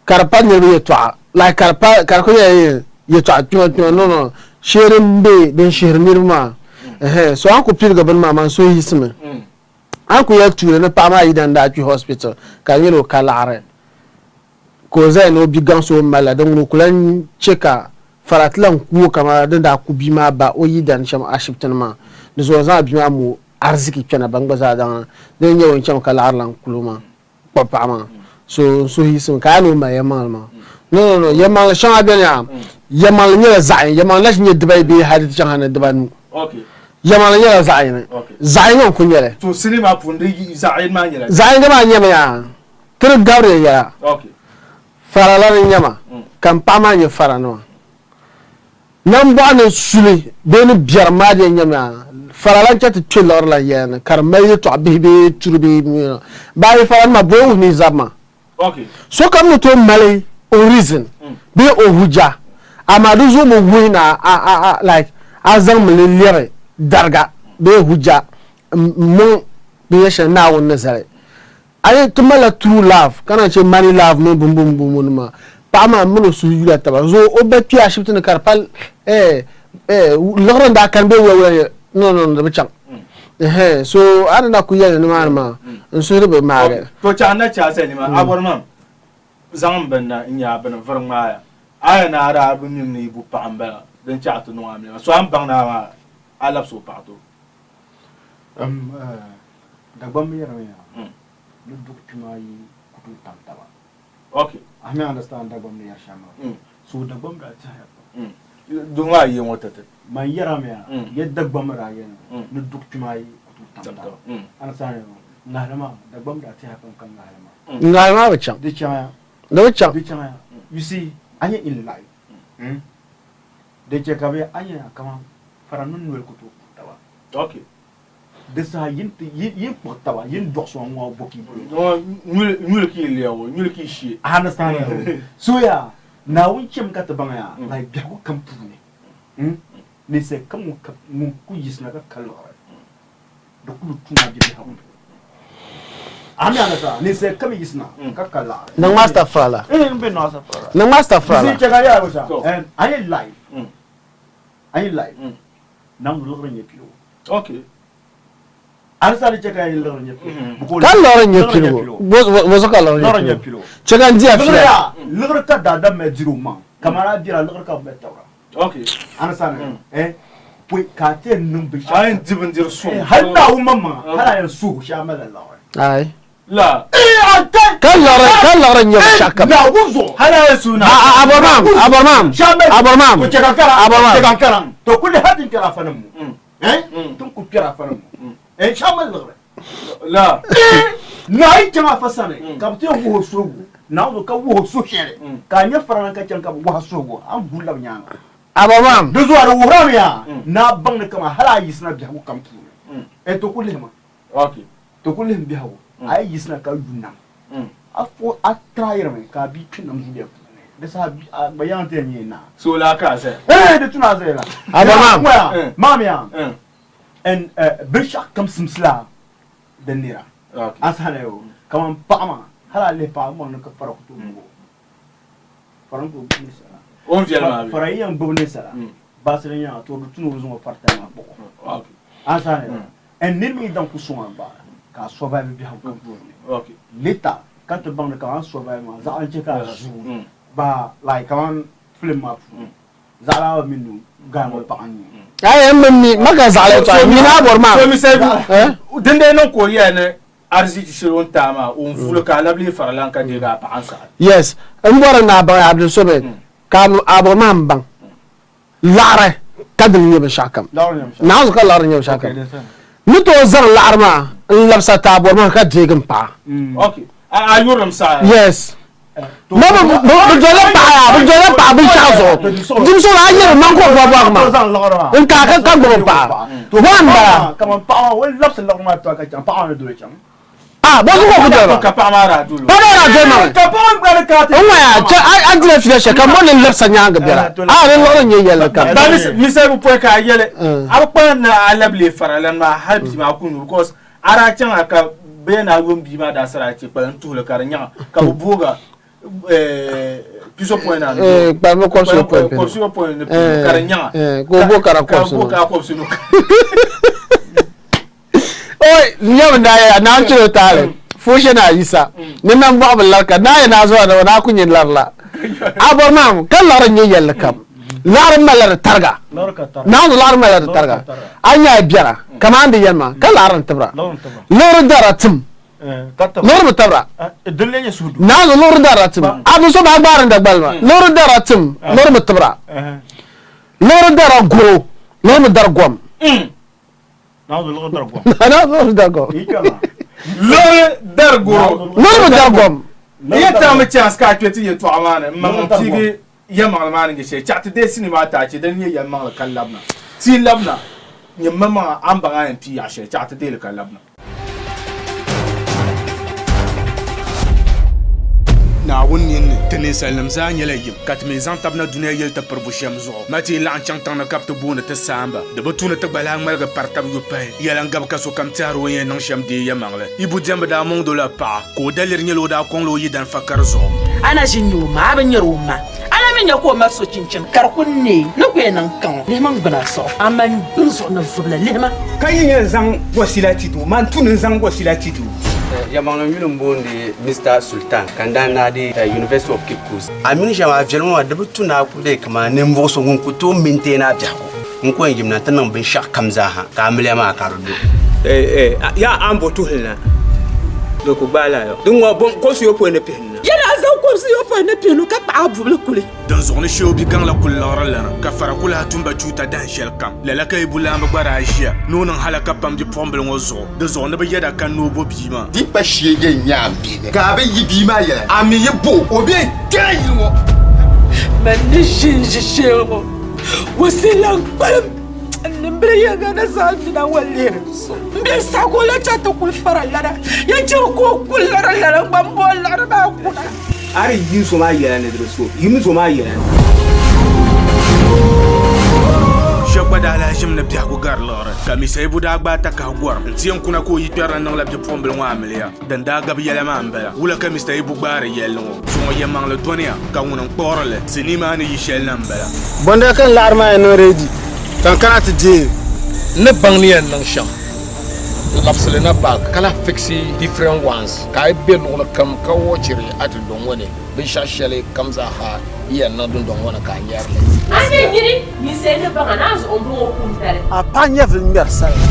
K: ka di pa niriba yɛltɔɣa like ka di pa ka di kuli nyɛla yɛltɔɣa kpima kpima no no shee din be din shihiri niriba maa ɛhɛn so a ni ku piligi bini maa man suhu yiɣisimi a ni ku yɛli tuuli ni paɣa maa yidana daa kpi hospital ka di nyɛla o ka laɣiri Ka o zaya ni o bi gaŋsi o mali la, din ŋuni o ku lan chɛ ka fara ti lan ku o kaman di ni daa ku bia maa ba o yidan shɛm ashibiti ni maa. Di zuɣu o zaŋ bia maa mooi ariziki kpɛna ban gba zaa daŋ na. Di ni nyɛ o ni chami ka laɣiri lan kul o maa kpuɣi paɣa maa. So n suhu yiɣisimi ka a ni o mali yɛlimaŋli maa. No, no, no, yɛlimaŋli shɛŋa beni yaa, yɛlimaŋli nyɛla zaɣ yini, yɛlimaŋli na ʒi nyɛ dibayi bee hali di ti chaŋ hali ni dibanu. Yɛlimaŋli nyɛla zaɣ yini, zaɣ yini n-kuli nyɛ li. Zaɣ yini maa nyɛmi yaa. Tiri Gabriel yɛla, Faralana n-nyɛ ma, ka m paɣa maa nyɛ faranima. Nambɔɣu ni suli bee ni biɛrim maa di yɛn nyɛmi a, farala n-chɛ ti kpe liɣiri lan yɛla ni ka di mali yɛtɔɣ bihi bee turi bee baa yi faranima bɔyi wuhi ni zabi ma. Sokam ni tooi mali o reason bee o hujja amaa di zuɣu mi wuhi ni a like a zaŋmi li lɛbi dariga bee hujja m-mɔŋ binyɛr shɛli Naawuni ni zali. A yi ti malila true love ka naan che money love mini bumbumbumbum nima, paɣa maa mini o suhu yula taba zuɣu o ba kpe ashibiti ni ka di pa eh eh liɣiri n daa kani bee wula wula ni no no no di bi chaŋ ehe so a ni na ku yɛli nimaani maa n suhuri bi maagi.
A: To chaŋ na chaai zali nima a bɔri mam zaŋ m bini na n nya a bini vuri ŋmaaya a yɛn ni a daa bi mim ni yi bu paɣa m bala din chaɣ ti niŋ a mini ma so a ni baŋ ni a maa a labisi o paɣa to.
H: Dagbamba yɛrimi yaa ni duɣu kpima yi ku tooi tam taba. A mi understand Dagbamba ni yɛri shɛm maa. So Dagbamba daa tɛhiya pam.
A: Duɣu maa yi ŋɔ ti ti.
H: Man yɛrimi yaa ya Dagbamba daa yɛli ni duɣu kpima yi ku tooi tam taba. Understand ŋahili maa Dagbamba daa tɛhiya pam ka ŋahili maa.
K: Ŋahili maa bi chaŋ.
H: Di chaŋya.
K: Di bi chaŋ.
H: Di chaŋya. You see, a nya in life, di chɛ ka bɛ a nya kaman fara ni noli ku tooi kpuɣi taba.
A: Okay.
H: Di saha yin ti yin kpuɣi taba yin dɔɣi sɔŋ ŋɔ bɔ ka yi bolo.
A: Nyuli ka yi lɛbi o, nyuli ka yi shee.
H: I understand so yaa Naawuni chɛmi ka ti baŋ yaa like biɛhigu kam puuni ninsal kam ŋun ka ŋun ku yiɣisina ka ka liɣiri di kuli tuuma bɛ biɛhigu puuni. A mi understand ninsal kam yiɣisina ka ka liɣiri.
K: Niŋ astafurala.
H: Eh n be niŋ astafurala.
K: Niŋ astafurala.
H: Di chɛ ka yaa bɛ a yi life a yi life Naawuni liɣiri nyɛ piligu.
A: Okay.
H: Alisa di chɛ ka yi liɣiri nyɛ piligu.
K: Ka liɣiri nyɛ piligu. Bozo ka liɣiri nyɛ piligu. Chɛ ka n di a
H: fiya. Liɣiri liɣiri ka daadam mali diri o maŋ. Kamani a bira liɣiri ka bi mali tabira.
A: Okay.
H: Understand? Eh. Pɔi ka a ti yɛn niŋ binshɛɣu.
A: A yɛn di bindiri suŋ.
H: Hali Naawuni maŋmaŋa hali a yɛn suhi shee a malila liɣiri.
K: Ayi.
A: La.
K: Ka liɣiri ka liɣiri nyɛ binshɛɣu kam.
H: Naawuni zuɣu.
A: Hali a yɛn suhi
K: Naawuni. A Abraham Abraham Abraham
H: To chɛ ka kara.
K: Abraham.
H: Chɛ ka kara. To kuli hali tin kpɛri afa nim ŋɔ. Eh? Tin ku kpɛri afa nim ŋɔ. Eh, shɛba mali liɣiri.
A: La.
H: Naa yi chaŋ afa sani ka bɛ ti yɛn wuhi o suhigu, Naawuni zuɣu ka wuhi o suhu shɛli, ka a nya faralana ka chaŋ ka bɛ wuhi a suhigu, a ni guui labi nyaaŋa.
K: Abraham.
H: Di zuɣu a di wuhirami yaa ni a baŋ ni kaman hali a yiɣisina biɛhigu kam puuni. Eh, to ku lihi ma. To ku lihim biɛhigu, a yi yiɣisina ka yu nam, a fo a tryirimi ka a bia kpi nam zuliya puuni, di saha a gba yaŋ ti yɛn nyɛ naa.
A: So laa ka a zaya?
H: Eh, di tu ni a zaya la.
K: Abraham.
H: Ŋɔya, maamiya, en binshɛɣu kam simsila di nira. A saha na yo, kaman paɣa maa.
L: Hali a lihi paɣa maŋ ni ka fara ku tooi gbubi o. Fara n tooi gbubi ninsala.
A: O ni viɛli maa bee?
L: Fara yi yɛn gbubi ninsala, baasi din nyɛŋa to di tu ni o zaŋ o faritali maa kpuɣi o. A ni saani la, and niri mi yi daŋ ku sɔŋ a gba ka a survive biɛhigu kam puuni. Later ka ti baŋ ni kaman survive maa zaɣa n-chɛ ka a zooi ba like kaman film maa puuni zaɣa la bi mi ni guy ŋɔ paɣa n-nyɛ o.
K: Ayi m bi mi, ma ka zaɣa yɛltɔɣa, nyini a bɔri maa.
A: So mi Saibu, dindee niŋ ka o yɛli ni Arzichi shɛli o ni taai maa, o ni vuuli ka a labi leei faralan ka deegi a paɣa n-saɣi.
K: Yes, m bɔri ni a baŋ Abdulsomad ka a bɔri maa m-baŋ laɣiri ka dini nyɛ binshɛɣu kam. Naawuni ka laɣiri nyɛ binshɛɣu kam. Ni tooi zaŋ laɣiri maa n labisa ti a bɔri maa ka deegi m paɣa.
A: A yurilim saha.
K: Yes. Ma bi dolila paɣa yaa, bi dolila paɣa binshɛɣu zuɣu. Dim so a yɛri man ka o bɔbi bɔhigi maa n ka ka gbubi m paɣa. Wa n bala. Ah, bɔ zuɣu ka o ku doli ba?
A: Ka paɣa maa daa doli o.
K: Paɣa maa daa doli ma mi. N ŋɔya, chɛ a dila fila shɛli ka m bɔri ni n labisa nyaaŋa biɛla. Ah, di liɣiri n-nyɛ yɛlli kam.
A: Ba misali bi pɔi ka a yɛli, a bi kpalim ni a labi leei faralan maa hali bia maa ku nyu because a daa chaŋ a ka bɛ yɛn ni a yom bia maa daa sara a chɛ kpalim tuhili ka di nyaŋa ka bɛ booga pisopɔin na
K: kpalim kɔbisiyopɔin pini
A: kɔbisiyopɔin ni pini ka di nyaŋa
K: ka o booi ka di kɔbisinu
A: ka o booi ka a kɔbisinu
K: Oi, nyam naa ya naa chiro taali fuushe naa Yisa ni nam bɔɣu bi lari ka naa ya naa zuɣu na naa ku nyɛ lari la a bɔri maa ka laɣiri nyɛ yɛlli kam laɣiri malila di tariga naa zuɣu laɣiri malila di tariga a nya a biɛra kamani di yɛli maa ka laɣiri n tibira liɣiri darila tim liɣiri bi tabira naa zuɣu liɣiri darila tim a bi so baa gbaari n dagbali maa liɣiri darila tim liɣiri bi tibira liɣiri darila goro liɣiri bi dari gom.
A: Liɣiri dari goro.
K: Liɣiri bi dari gom.
A: N yɛn taɣimi chance ka a kpe ti yɛltɔɣa maa ni m-maŋ m-piigi yɛlimaŋli maa ni nyɛ shɛli. Chaɣ ti deei sinii maa taachi din nyɛ yɛlimaŋli ka labina. Ti yi labina, nyini maŋmaŋa a ni baŋ a yɛn pii yaɣ shɛli. Chaɣ ti deei li ka labina. Naawuni nini ni, ti ninsalinim zaa nyɛla yim, ka ti mi zaŋ tab na dunia yili ti piri bushɛm zuɣu. Matii laɣim chaŋ tiŋ ni ka bɛ ti booni ti saamba. Di bi tu ni ti gba lahi ŋmaligi pari tab yu pahi. Yɛla n-gabi ka sokam tɛhiri o ni yɛn niŋ shɛm deei yɛlimaŋli. Ibu diɛmbu daa mɔŋdi o la paɣa, ka o daliri nyɛla o daa kɔŋla o yidan fakari zuɣu.
J: A na ʒi n-nya o ma, a bi nyari o ma. A na mi nya ka o mali so chinchini ka di ku neei ni ku yɛn niŋ kaŋɔ. Lihima n-gbuni a zuɣu, a mali gbuni zuɣu ni vubili lihima.
M: Ka yi yɛn zaŋ wasila ti doo, man tu ni n zaŋ wasila ti doo.
N: Yɛlimaŋli n yuli m-boondi Mister Sultan ka n daa naai di University of Cape Coast. A mini shɛm a viɛlim maa di bi tu ni a ku leei kamani ninvuɣ so ŋun ku tooi maintain a biɛhigu. N ku yɛn yimina nti niŋ binshɛɣu kam zaa ha ka amiliya maa ka di do.
M: Yaa a ni bo tuhili na, di ku gbaai la yɔ. Din ŋɔ kɔbisiyopɔin ni pihinu na.
J: Yɛli a zaŋ kɔbisiyopɔin ni pihinu ka kpaɣi a bubili kuli.
A: Dinzuɣu ni shee o bi gaŋla kuli liɣiri lana, ka fara ku lahi tum ba chuuta dahin shɛli kam. Lala ka yi bulaamba gba daa ʒiya ni o niŋ halaka pam bipuɣimbila ŋɔ zuɣu. Di zuɣu ni bɛ yɛda ka ni o bo bia maa.
O: Di pa shee yɛn nyɛ a bihi ni ka a bi yi bia maa yɛla, a mi yi bo o bee n-kpɛra yili ŋɔ.
J: Man ni ʒi n-ʒi shee ŋɔ, wasiila n-kpalim n nimbila yɛliga ni zaa nina ŋɔ lihiri so. M be saɣi ka o lahi chaŋ ti kuli fara lana, ya chɛ ka o kuli lara lala n-gba m-bo o liɣiri maa kuna.
M: A di yi zo maa yɛla ni di bi so, yimi zo maa yɛla ni.
A: Shɛba gba daa lahi ʒimi ni biɛhigu gari liɣiri, ka Misaibu daa gbaai takahi gɔrim nti yɛn kuna ka o yikpɛrila niŋla bipuɣimbila ŋɔ amiliya. Din daa gabi yɛla maa m-bala, wula ka Mister Ibu gbaari yɛlli ŋɔ? Zuŋɔ yɛlimaŋli dɔniya ka ŋuni n-kpuɣiri li? Sinii maa ni yi shɛli na m-bala.
K: Bɔnda ka n laɣiri maa yɛn niŋ ready ka n kana ti deei.
P: N ni baŋ ni yɛn niŋ shɛm n labisili na back ka lahi fixi different ones ka a yi be luɣili kam ka watchiri a dundɔŋ ŋɔ ni binshɛɣu shɛli kam zaa ha yi yɛn niŋ dundɔŋ ŋɔ ni ka a nyari li.
C: A ni nyini ninsal ni baŋ a naan zuɣu m-bɔŋɔ kum tali.
K: A paɣa nyɛvili ŋmɛri salima.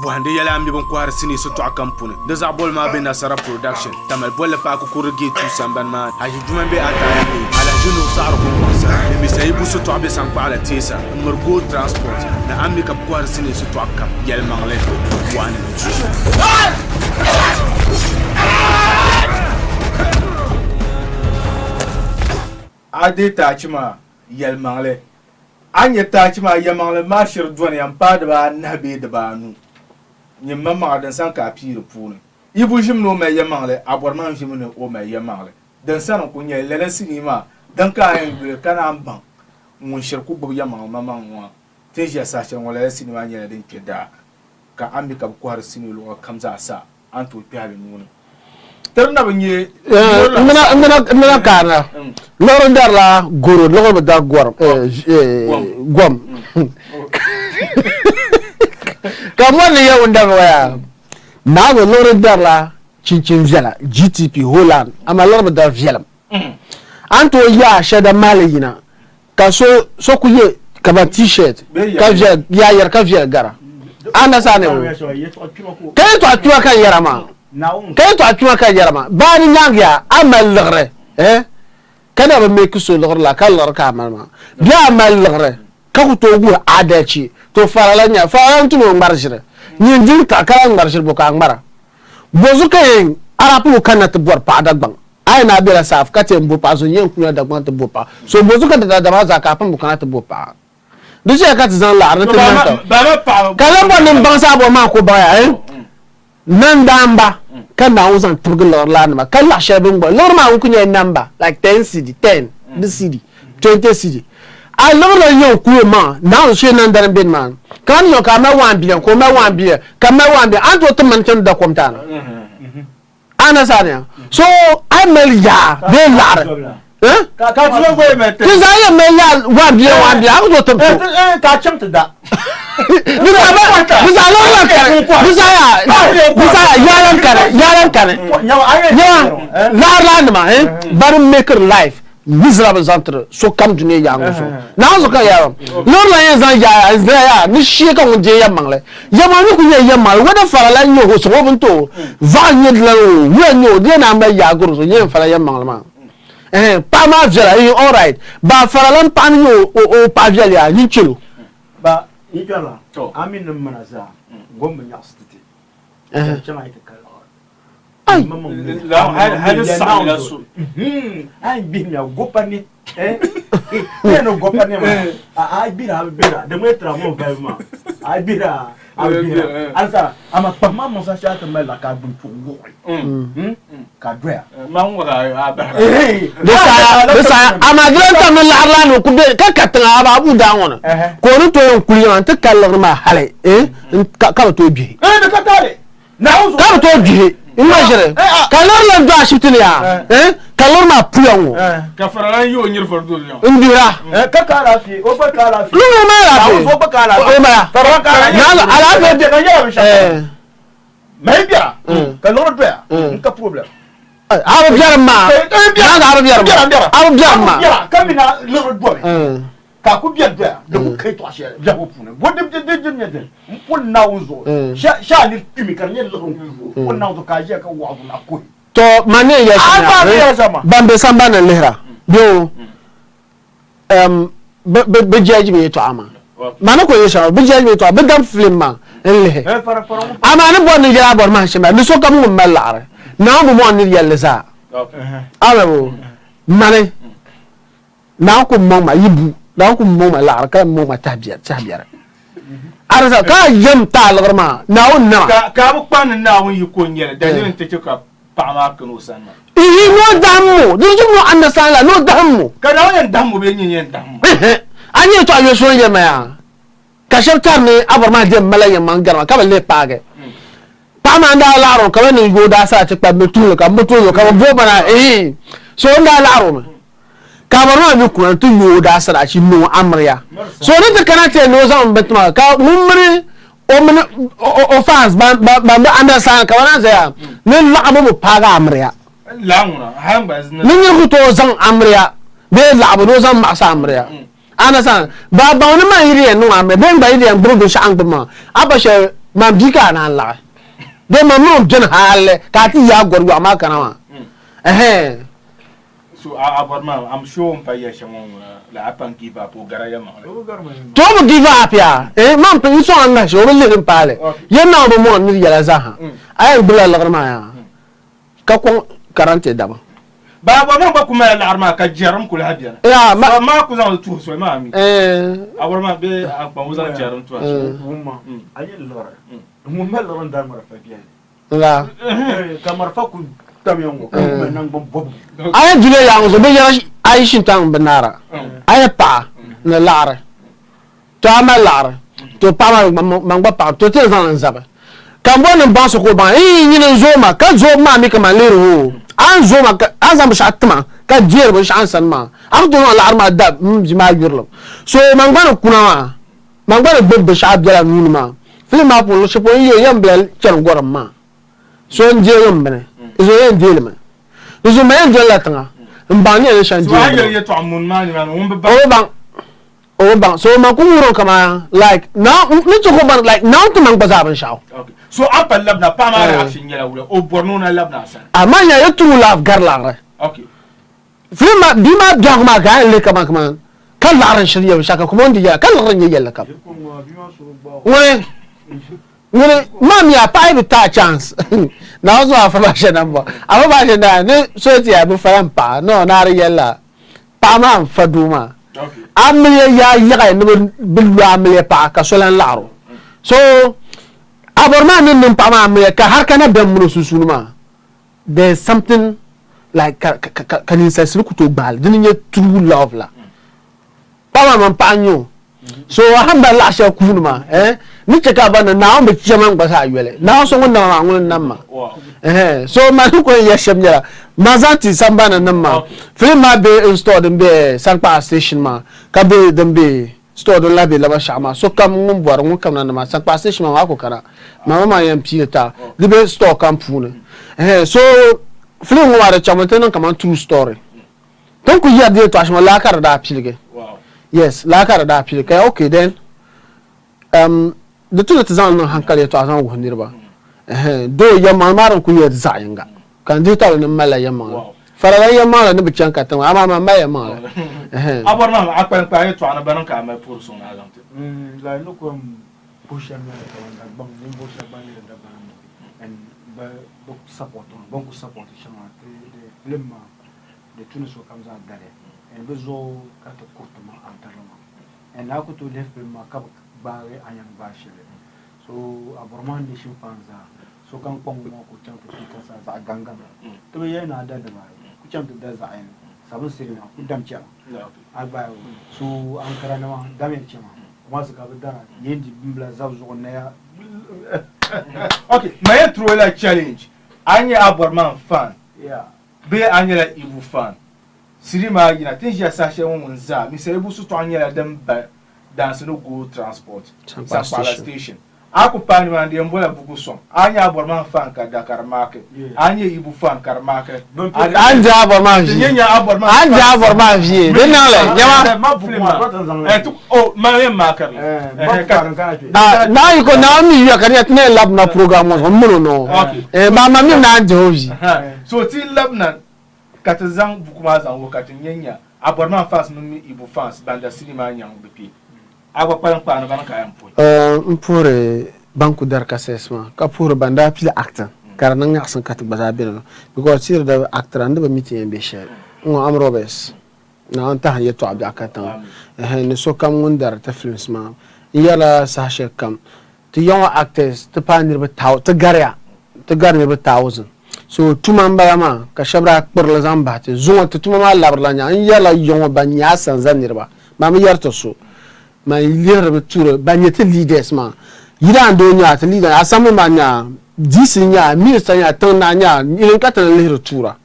A: Bɔhindi yɛla a mi bɛn kɔhiri sinii sitɔɣu kam puuni. Di zaɣ boli maa be Nasara Production, Tamale bolli paaki kurili gate 2 sambani maa ni. Ahi Juma m-be Ataya Lane, Alhaji Nuhu Saɣiri Guŋgɔŋ sani, ni Mr. Ibu sitɔɣu be Saŋkpaɣila Teesa, m-miri Gold Transport, ni a mi ka bɛ kɔhiri sinii sitɔɣu kam. Yɛlimaŋli, 1 2. A deei taachi maa, yɛlimaŋli. A ni nya taachi maa, yɛlimaŋli maa shiri dɔniya m-paai dibaanahi bee dibaanu. Nyin maŋmaŋa din sani ka a pii di puuni. Yi bu ʒimi ni o mali yɛlimaŋli, a bɔri ma n-ʒimi ni o mali yɛlimaŋli. Din sani n-kul nyɛli lala sinii maa, din ka a yɛn yuli ka naan baŋ ŋun shiri ku gbubi yɛlimaŋli maŋmaŋ ŋɔ. Ti ni ʒiya saha shɛli ŋɔ, lala sinii maa nyɛla din kpe daa, ka a mi ka bɛ kɔhiri sinii luɣa kam zaa sa. a ni tooi kpɛhi li nuu ni. Ti di na bi nyɛ
K: N mina kaana liɣiri darila goro liɣiri bi dari gɔrim gom ka mɔri ni yɛ ŋun dari waya Naawuni liɣiri darila chinchin viɛla GTP Holland amaa liɣiri bi dari viɛlim a ni tooi yaa shɛli da mahali yina ka so so ku ye kaman t-shirt ka viɛli yaa yɛri ka viɛli gara a na saa ni ka yɛltɔɣa kpima ka n yɛra maa ka yɛltɔɣa kpima ka n yɛra maa baa ni nyaangi yaa a mali liɣiri eh ka na bi meki so liɣiri la ka liɣiri ka a mali maa bee a mali liɣiri ka ku tooi guhi adalchi to farala nya farala n-ti ni o ŋmari ʒiri nyin dini ka ka lahi ŋmari ʒiri bo ka a ŋmara bozu ka yɛn arapilu kanna ti bɔri paɣa Dagbaŋ A yi na bela saafu ka ti yɛn bo paɣa so n-yɛn kunya Dagbaŋ ti bo paɣa. So bozu ka ti daadama zaa ka a pun bi kana ti bo paɣa. Di chɛya ka ti zaŋ laɣiri ni ti niŋ taba. Ka lan bɔri ni m baŋsi a bɔri maa ka o baŋ ya, eh? Nandaamba ka Naawuni zaŋ tibigi liɣiri laanima ka laɣ shɛli bɛ ni bɔri. Liɣiri maa ŋun kuli nyɛla namba like ten cedi, ten di cedi, twenty cedi. A liɣiri la yɛn kuli o maŋa Naawuni shee nandani m-be nimaani. Ka a ni niŋ ka a mali one billion ka o mali one billion ka m mali one billion, a ni tooi ti mani chaŋ da kom ti a na? Ana sani so a mali yaa bee laɣiri ti zaa yɛn mali yaa one billion one billion a ku tooi tim so
L: ka a chaŋ ti da
K: di zaa liɣiri lan kani di zaa yaa di zaa yaa lan kani yaa lan kani nyaŋa laɣiri laa nima bari make life miserable zaŋ tiri sokam dunia yaangu zuɣu Naawuni zuɣu ka yɛra loori lan yɛn zaŋ yaaya n zaya yaa ni shee ka ŋun deei yɛlimaŋli yɛlimaŋli mi ku nyɛla yɛlimaŋli wɛda fara lan nyɛ o sɔŋ o bini ti o vaɣa n-nyɛ dilana o wula n-nyɛ o di yɛn naan mali yaaguri zuɣu nyɛ n fala yɛlimaŋli maa ɛhɛn paɣa maa viɛla ihi all right ba fara lan paɣa ni nyɛ o paɣa viɛli yaa nyin chɛl o.
L: Ba yi kpɛrila a mi ni mana zaa gom bi nyaɣisi ti ti ka chaŋ a yi ti ka liɣiri.
K: Ai!
A: Hali saɣimla so.
L: A yi gbihimya gopa ni eh no gopa ni ma a gbira a gbira da mai tra mo vibe ma a gbira a gbira ansa ama kpahima musa sha ta mai la ka gbun tu wuɣi ka doya
A: ma n waga a bahira
K: di saha di saha amaa di lan tam ni laɣiri la ni ku be ka ka tiŋa a ba bu daa ŋɔ ni ka o ni tooi yɛn kuli yiŋa n-ti ka liɣiri maa hali ka bi tooi gbihi
L: ka
K: bi tooi gbihi n ma ʒiri ka liɣiri lan do ashibiti ni yaa ka liɣiri maa puya ŋɔ
A: ka fara lan yi o nyiri fari doli
K: n gbihira
L: ka ka alaafee o gba ka alaafee
K: liɣiri maa alaafee o mala alaafee
L: Mali biɛra ka liɣiri doya n ka problem.
K: A bi biɛrim maa naanga a bi biɛrim maa a bi biɛrim maa.
L: Ka mi na liɣiri domi ka a ku biɛri doya di ku kai tɔɣa shɛli biɛhigu puuni bo di di di nyɛ dini n pun Naawuni zuɣu shɛ a niri kpimi ka di nyɛ liɣiri n ku o pun Naawuni zuɣu ka a ʒiya ka waɣa zuɣu na kuhi.
K: To man ni yɛn yɛli shɛm yaa ban be sambani ni lihira bee o bi judge mi yɛtɔɣa maa maa ni ko yɛ shɛŋa bi judge mi yɛtɔɣa bi dam film maa n lihi amaa ni bɔri ni yɛla a bɔri maa shɛm ni sokam ŋun mali laɣiri Naawuni bi mɔŋ ni yɛlli zaa alabo mani Naawuni ku mɔŋ ma yi bu Naawuni ku mɔŋ ma laɣiri ka mɔŋ ma tɛhi biɛri arisa ka yɛm ti a liɣiri maa Naawuni nama
A: ka a bi kpa ni Naawuni yiko n-nyɛli daliri n-ti chɛ ka paɣa maa kani o sani maa.
K: Ihi, ni o dahim mo, di zuɣu ni o annasaani la, ni o dahim mo.
A: Ka Naawuni yɛn dahim mo bee nyini yɛn dahim mo?
K: Ihi, a nya yɛtɔɣa yoli so ni yɛli ma yaa, ka shɛba tɛhiri ni a bɔri maa diɛm mali yɛn maŋ gari ma, ka bi leei paagi. Paɣa maa n-daa laɣiri o, ka bɛ ni yooi daa saha ti kpabi bɛ tuhili ka m bi tooi yo, ka bɛ bo ba na, ihi, so n-daa laɣiri o mi. Ka a bɔri maa mi kuna nti yooi o daa sarachi niŋ o amiliya. So ni ti kana ti yɛli ni o zaŋ bini ti ma, ka ŋun mini o mini o fans ban bi understand ka bɛ naan zaya ni laɣibu bi paagi amiliya. Ni niri ku tooi zaŋ amiliya bee laɣibu ni o zaŋ maɣisi amiliya. Understand? Ba baŋ ni man yi di yɛn niŋ amiliya bee n gba yi di yɛn gbubi binshɛɣu n gbubi maa, a pa shɛli man bia ka a naan laɣi. Bee man mini o beni hali ka a ti yaai gɔri yɔɣu maa kana maa. Ɛhɛn.
A: So a a bɔri maa I'm sure n pa yɛli shɛm ŋɔ ŋuna like a pan give up o gara yɛlimaŋli.
K: To o bi give up yaa eh man n sɔŋ a ŋahi shɛli o bi lihi n paali yɛn naawuni bi mɔŋ ni yɛla zaa ha a yɛn gbubila liɣiri maa yaa ka kɔŋ karante daba.
A: Ba a bɔri maa gba ku mali liɣiri maa ka jɛrim ku lahi beni.
K: Yaa ma
A: So maa ku zaŋ li tuhi soli maa mi.
K: Eh.
A: A bɔri maa bee a kpaŋ o zaŋ jɛrim tuhi a soli.
L: Wumma a yi liɣiri ŋun mali liɣiri n dari marafa biɛni.
K: La.
L: Ka marafa ku tamya ŋɔ ka mali naŋgban bɔbigu.
K: A yi duli yaŋ zuɣu binyɛra a yi shintaŋ bi naara a yi paɣa ni laɣiri to a mali laɣiri to paɣa maa man gba paɣa to ti yɛn zaŋli n zabi Ka n bɔri ni n baŋ so ka o baŋ, Iin, nyini n-zooi ma, ka zoobu maa mi kaman lihiri o. A ni zooi ma ka a ni zaŋ binshɛɣu ti ma, ka deeri binshɛɣu n sani maa, a ku tooi zaŋ laɣiri maa da m bia maa yurilim. So man gba ni kuna maa, man gba ni gbibi binshɛɣu biɛla nuu ni maa. Filim maa puuni luɣ shɛli polo n yi yɛn bila chani gɔrim maa, so n-deegi m bini, di zuɣu yɛn deei li mi. Di zuɣu ma yɛn dolila tiŋa m-baŋ ni yɛn ni shɛm deei m bini maa. O bi baŋ. O bi baŋ so man ku wuhiri o kaman like now n ni ti ku baŋ like now ti man gba zaa binshɛɣu.
A: Okay. So a pa labina paɣa maa reaction nyɛla wula? O bɔri ni o na labina a sani?
K: A man nya yi true love gari laɣiri.
A: Okay.
K: Film maa bia maa biɛhigu maa ka a yɛn lihi kaman kaman ka laɣiri n shiri yɛ binshɛɣu kam kaman o ni di yɛla ka liɣiri n nyɛ yɛlli kam. Ŋuni ŋuni maa mi a paɣa yi bi ti a chance Naawuni zuɣu afa maa shɛ na m-bɔ afa maa shɛ na ni so ti ya bi fala m paɣa no ni a di yɛlila Paɣa maa n fa doo maa. Amiliya yaa yaɣaya ni bi lu amiliya paɣa ka so lan laɣiri o. So a bɔri maa ni niŋ paɣa maa amiliya ka hali ka na bɛn mini o sunsuuni maa there is something like ka ka ka ka ninsalisili ku tooi gbaai li dini n-nyɛ true love la. Paɣa maa man paɣa n-nyɛ o. So a ni mali laɣ shɛli kuuni maa eh, ni chɛ ka a baŋ ni Naawuni bi chɛ man gba zaa yoli. Naawuni so ŋun nam a maa ŋuni n-nam ma. Eh, so man ni kuli yɛli shɛm nyɛla, man zaŋ ti sambani nim maa. Film maa be n store din be Sankpaɣa station maa, ka be din be store din lahi be Labashaɣu maa. Sokam ŋun bɔri ŋun kamina ni maa, Sankpaɣa station maa, a ku kana. Mama maa yɛn piili ti a. Di be store kam puuni. Eh, so film ŋɔ maa di chaŋmi ti niŋ kaman true story. Tin ku yɛri di yɛltɔɣa shɛm laa ka di daa piligi. Yes, laa ka di daa piligi. Ka okay then um, di tu ni ti zaŋ niŋ hankali yɛltɔɣa zaŋ wuhi niriba. Doo yɛlimaŋli maa din ku yɛri zaɣ yinga ka n dihi tabili ni m malila yɛlimaŋli. Farala yɛlimaŋli ni bi chani katiŋ maa amaa man mali yɛlimaŋli.
A: A bɔri maa a kpalim kpaai yɛltɔɣa ni ba niŋ ka a mali puhiri suŋ ni a zaŋ ti.
H: Like ni ku yɛn puhi shɛli nyɛla kaman Dagbaŋ ninvuɣ shɛba ban yɛli Dagbaŋ and bɛ support bɛ ni ku support shɛŋa ti film maa. Di tu ni sokam zaa dali and bɛ zuɣu ka ti kuriti ma a ni tirili maa and a ku tooi lihi film maa ka bi gbaagi a ni yɛn gbaai shɛli so a bɔri maa nation fans zaa sokam kpaŋ o maŋa ka o chaŋ ti pii ka zaɣ gaŋ gaŋ ti bi yɛli ni a da dibaayi ku chaŋ ti da zaɣ yini sabin sili maa ku dam chɛma a gbaai o so ankara nima damiya chɛma kumasi ka bi dara yendi bimbila zabi zuɣu naya.
A: Ok ma yɛn throw la challenge a ni nyɛ a bɔri maa fan Bee a nyɛla Ibu fan? Siri maa yina ti ni ʒiya saha shɛli ŋɔ ŋun zaa, Mister Ibu sitɔɣu nyɛla din ba dansi ni Gold Transport, Saŋkpaɣila Station. A ku paai nimaani di yɛn bola buku sɔŋ. A nyɛ a bɔri maa fan ka da ka di maaki. A nyɛ Ibu fan ka di maaki.
K: A ni di a bɔri maa vie. A ni di a bɔri maa vie. Di niŋ li, nyama.
A: Oh, man yɛn maakiri li.
K: Ah, naa yi ko naa mi yuya ka di nyɛ ti na yɛn labina program ŋɔ zuɣu m mini o noo. Eh, maa ma mi naan dihi o vi.
A: So ti labina ka ti zaŋ buku maa zaŋ wuhi ka ti nya nya a bɔri maa fans mini mi Igbo fans ban da sinii maa nyaŋ bɛ kpe. A gba kpalim kpaani bani ka a yɛn puhi.
K: M puhiri ban ku dari kasɛs maa ka puhiri ban daa pili acting ka di niŋ nyaɣisim ka ti gba zaa be ni because ti yi di daa actira n di bi mi ti yɛn be shɛli n-ŋɔ am Roberts Naawuni tahi n yɛtɔɣa biɛɣu katiŋa ɛhɛn ni sokam ŋun dari ti films maa n yɛrila saha shɛli kam ti ya ŋɔ actors ti paai niriba ti gariya ti gari niriba thousand so tuma n bala maa ka shɛba daa kpirili zaŋ bahi ti zuŋɔ ti tuma maa labirila nyaŋ n yɛrila ya ŋɔ ban nyɛ asanza niriba man bi yɛri ti so man lihiri bi tuuri ban nyɛ ti leaders maa yidaan doo nyɛ a ti leader assembly man nyɛ a DC nyɛ a minister nyɛ a tiŋ naa nyɛ a yini ka ti ni lihiri tuura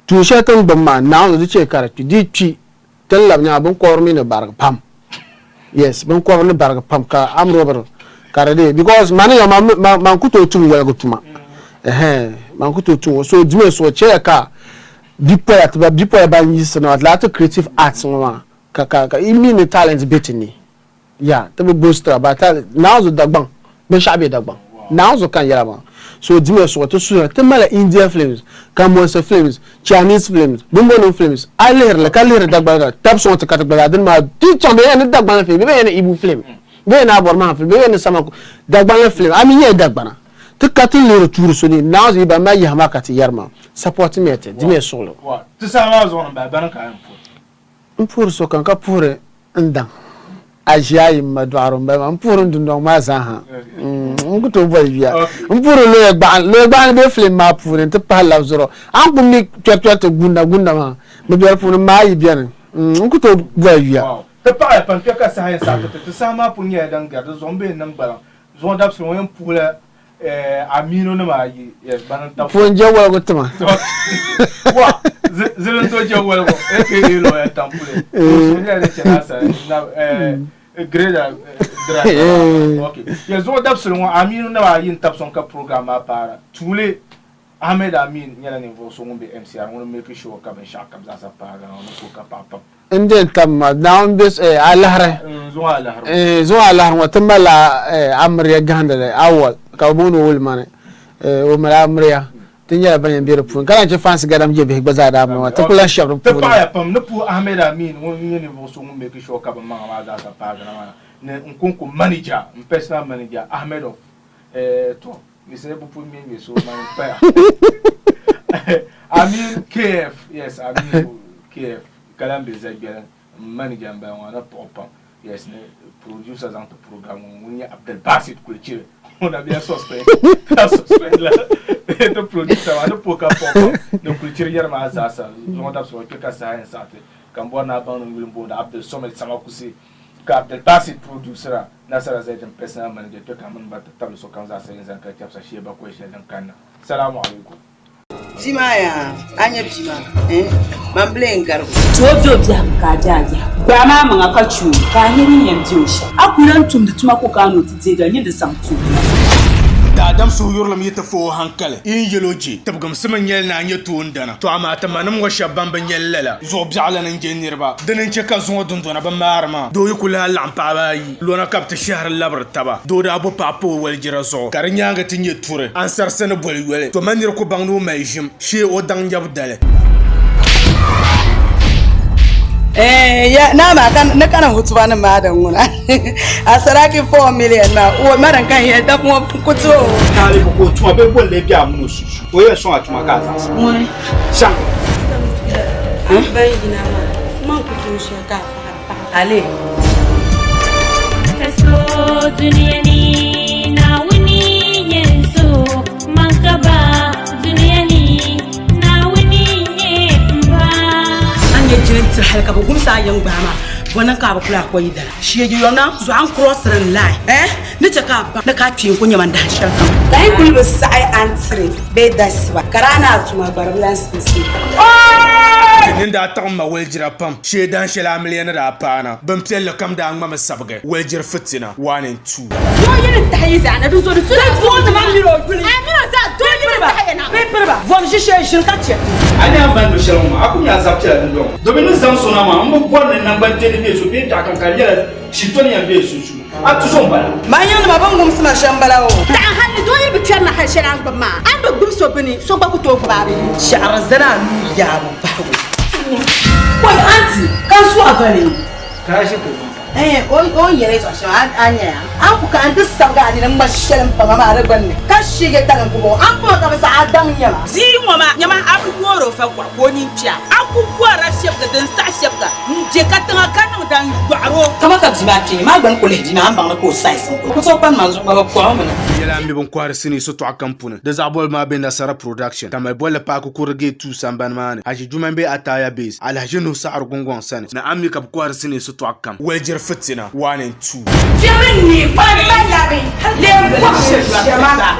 K: Tuun shɛli ti ni gbubi maa, Naawuni di chɛ ka di kpi. Di kpi, ti ni labi nyaŋa biŋkɔbiri mi ni barigi pam. Yes, biŋkɔbiri ni barigi pam ka armed robbery ka di dee because mani ya man man ku tooi tum wɔligi tuma. Ɛhɛn, man ku tooi tum so dimi so chɛya ka bipola ti ba bipola ban yiɣisiri na maa ti lahi ti creative arts ŋɔ maa ka ka ka i mi ni talent be ti ni. Ya, ti bi boostira but Naawuni zuɣu Dagbaŋ, binshɛɣu be Dagbaŋ. Naawuni zuɣu ka n yɛra maa. So dimiya suɣa ti suhira ti mali India films, Kambonsi films, Chinese films, Bumbonim films, a yi lihiri li ka lihiri Dagbani ka tabi sɔŋ ti ka ti gba zaa dini maa ti chaŋ bɛ yɛn ni Dagbani film, bɛ yɛn ni Igbo film, bɛ yɛn ni Abɔrmahan film, bɛ yɛn ni Samako Dagbani film, a mi nyɛla Dagbana. Ti ka ti lihiri tuuri so ni Naawuni zuɣu yi ban mali yaha maa ka ti yɛri maa. Support miya ti, dimiya suɣili.
A: Ti saha maa zuɣu ni m-bahi bani ka a yɛn puhi.
K: M puhiri sokam ka puhiri n daŋ aʒiayi m ma dɔɣiri m-bala maa. M puhiri n dundɔŋ maa zaa ha. N ku tooi boli yuya. M puhiri Loya Gbaɣani. Loya Gbaɣani be filim maa puuni nti pahi Labzɔrɔ. A ni ku mi kpɛrikpɛriti gunda gunda maa, bɛ be di puuni, m ma ayi beni. N ku tooi boli yuya.
A: Ti paɣiya pam kpe ka saha yɛn saɣi ti ti. Ti saha maa pun nyɛla din gari di zuɣu m-be n niŋ gbaliŋ. Zuŋɔ dabisili ŋɔ yɛn puhila. Aminu nima ayi, yes, bana n-tab.
K: Pun je waligu tima.
A: Wa, zilinto je waligu, aka lawyer Tampule. So nyɛla din chana asali, na grader driver. Okay. Yes, zuŋɔ dabisili ŋɔ Aminu nima ayi n-tab sɔŋ ka program maa paara. Tuuli Ahmed Amin nyɛla ninvuɣ so ŋun be MCR ŋuni make sure ka binshɛɣu kam zaasa paagi na, o ni ku ka paɣa pam.
K: N de n-tab ma, Naawuni be alahiri. Zuŋɔ alahiri ŋɔ ti malila amiriya gahindili, awal, ka bɛ booni o Wulimani. O mali amiriya. Ti nyɛla ban yɛn be di puuni. Ka lahi che fansi gadam je bihi gba zaa daa mali maa. Ti ku lahi shɛbi di
A: Ti
K: puuni.
A: paɣiya pam ni puhi Ahmed Amin ŋun nyɛ ninvuɣ so ŋun make sure ka bɛ maŋa maa zaasa paagi na maa ni n kɔŋko manager, n personal manager Ahmed of to Misali bi pun ŋme ŋme so man paya. Amin KF, yes Amin KF ka lahi be Zagbeli n manager n bala ŋɔ na puɣi pam yes ni producer zaŋ ti program ŋɔ ŋun nyɛ Abdulbasit Kulichiri ŋun na bela suspend ka suspend la ti producer maa ni puhi ka puɣi pam ni Kulichiri yɛri maa zaasa zuŋɔ dabisili ŋɔ kpe ka saha yɛn saɣiti ka n bɔri ni a baŋ ni n yuli m booni Abdul Somad Samakusi Ka Abdulbasit producer Nasara Zaitun personal manager kpe ka mini ba ti tabili sokam zaasa yin zani ka chɛbisa shee bakɔi shɛli din kanna. Salamu alaikum.
G: Bia maa yaa, a nya bia maa, eh, man bi lee n-garig o.
D: Ti o be o biɛhigu ka a be a biɛhigu. Gbaai maa maŋa ka che o, ka a nya din yɛn be o shɛm. A ku lan tumdi tuma ko ka a ni o ti deegi a nini di zaŋ ti o.
A: Daadam suhuyurilim yi ti fa o hankali, yi ni yɛl o je, tibigimsim n-nyɛ li ni a nyɛ toondana. Tɔ amaa ti manim ŋɔ shɛb ban bi nyɛ li lala. Zuɣu biɛɣulana n-je niriba. Dini n-chɛ ka zuŋɔ dundɔna bi maari maa. Doo yi ku lahi laɣim paɣiba ayi lɔna ka bɛ ti shɛhiri labiri taba. Doo daa bo paɣa pa o walijira zuɣu ka di nyaaŋa ti nyɛ turi ansarisi ni boli yoli. To ma niri ku baŋ ni o mali ʒim shee o daŋ nyabu dali.
G: Eh, ya na ma kan na kana hutuba ni ma da ŋuna. A saraki 4 million ma o ma dan kan ya da kuma kuto.
H: Taali ko tuma bɛ bolli bɛ a mini o susu. O yɛn sɔŋ a tuma ka a zaɣisi.
D: Ŋuni?
H: Chaŋ.
G: Ale. A nyɛ jini tiri hali ka bi gumsi a yiŋ gbaai maa bɔ niŋ ka a bi kuli a ko yidana sheegi yɔna zuɣu a ni crossiri n line eh ni chɛ ka a baŋ ni ka a kpee n ku nyɛ man dahin shɛli kam. Ka yi kuli bi saɣi a ni tiri bee dasiba ka daa ni a tuma gba di bi lahi simsim.
A: Ti nini daa taɣim ma walijira pam shee dahin shɛli amiliya ni daa paana. Bin piɛlli kam daa ŋmami sabigi walijiri fitina 1 and 2.
D: Doo yi ni tahi yi zaa na, di zo di tula. Bɛ booni ma miri o yuli. A mini o zaa, doo yi ni tahi ya na. Bɛ piri ba, vom ʒishee ʒini ka chɛ.
H: A ni a mali luɣ shɛli ŋɔ maa, a ku nya a zab piɛla dundɔŋ ŋɔ. Domin ni zaŋ so na maa, m bi bɔri ni naŋgbankpeeni be so bee biɛɣu kam ka di nyɛla shintɔni yɛn be sunsuuni. A tuzo m-bala.
G: Man yiŋnima bɛ ni wumsi ma shɛm m-bala o.
D: Taɣi hal ni doo yi bi kpɛri na hal shɛli a ni gbubi maa, a ni bi gbubi so bini, so gba ku tooi gbubi a bee?
G: Shɛɣiri zani a nuu yaabu bahigu. Oi aunty, ka n su a vali?
H: Ka a ʒi ka o niŋ pam.
G: Ɛɛn, o ni yɛli yɛtɔɣ shɛm a nya ya? A ni ku ka n ti sabigi a nini ŋ-ŋma shɛli m-pa ma maa di gbinni, ka sheegi tali n-ku bɔŋɔ. A ni ku ma ka bi saɣi a daŋ nyama.
D: Bia ŋɔ maa, nyama a bi yoor o fa kuɣa ka o nini kpɛa. A ku bɔrila shɛbiga din saɣi shɛbiga n-je katiŋa ka niŋda n-yɔɣir o.
G: Kama ka bia maa kpee maa gba ni ku lihi bia maa, a ni baŋ ni ka o sayisi n-ku ku tooi kpani ma zuɣu gba bɛ kɔɣi o mi na.
A: Di nyɛla a ni mi bɛn kɔhiri sinii sitɔɣu kam puuni. Di zaɣ bɔli maa be Nasara Production, ka mali bolli paaki kurili gate 2 sambani maa ni. Haji Juma m-be Ataya Base, Alhaji Nuhu Saɣiri Gungɔŋ sani. Ni a mi ka bɛ kɔhiri sinii sitɔɣu kam. Walijiri fitina 1 and 2.
D: Kpɛmi n-neei kpani lee pɔhim ʒiɛma.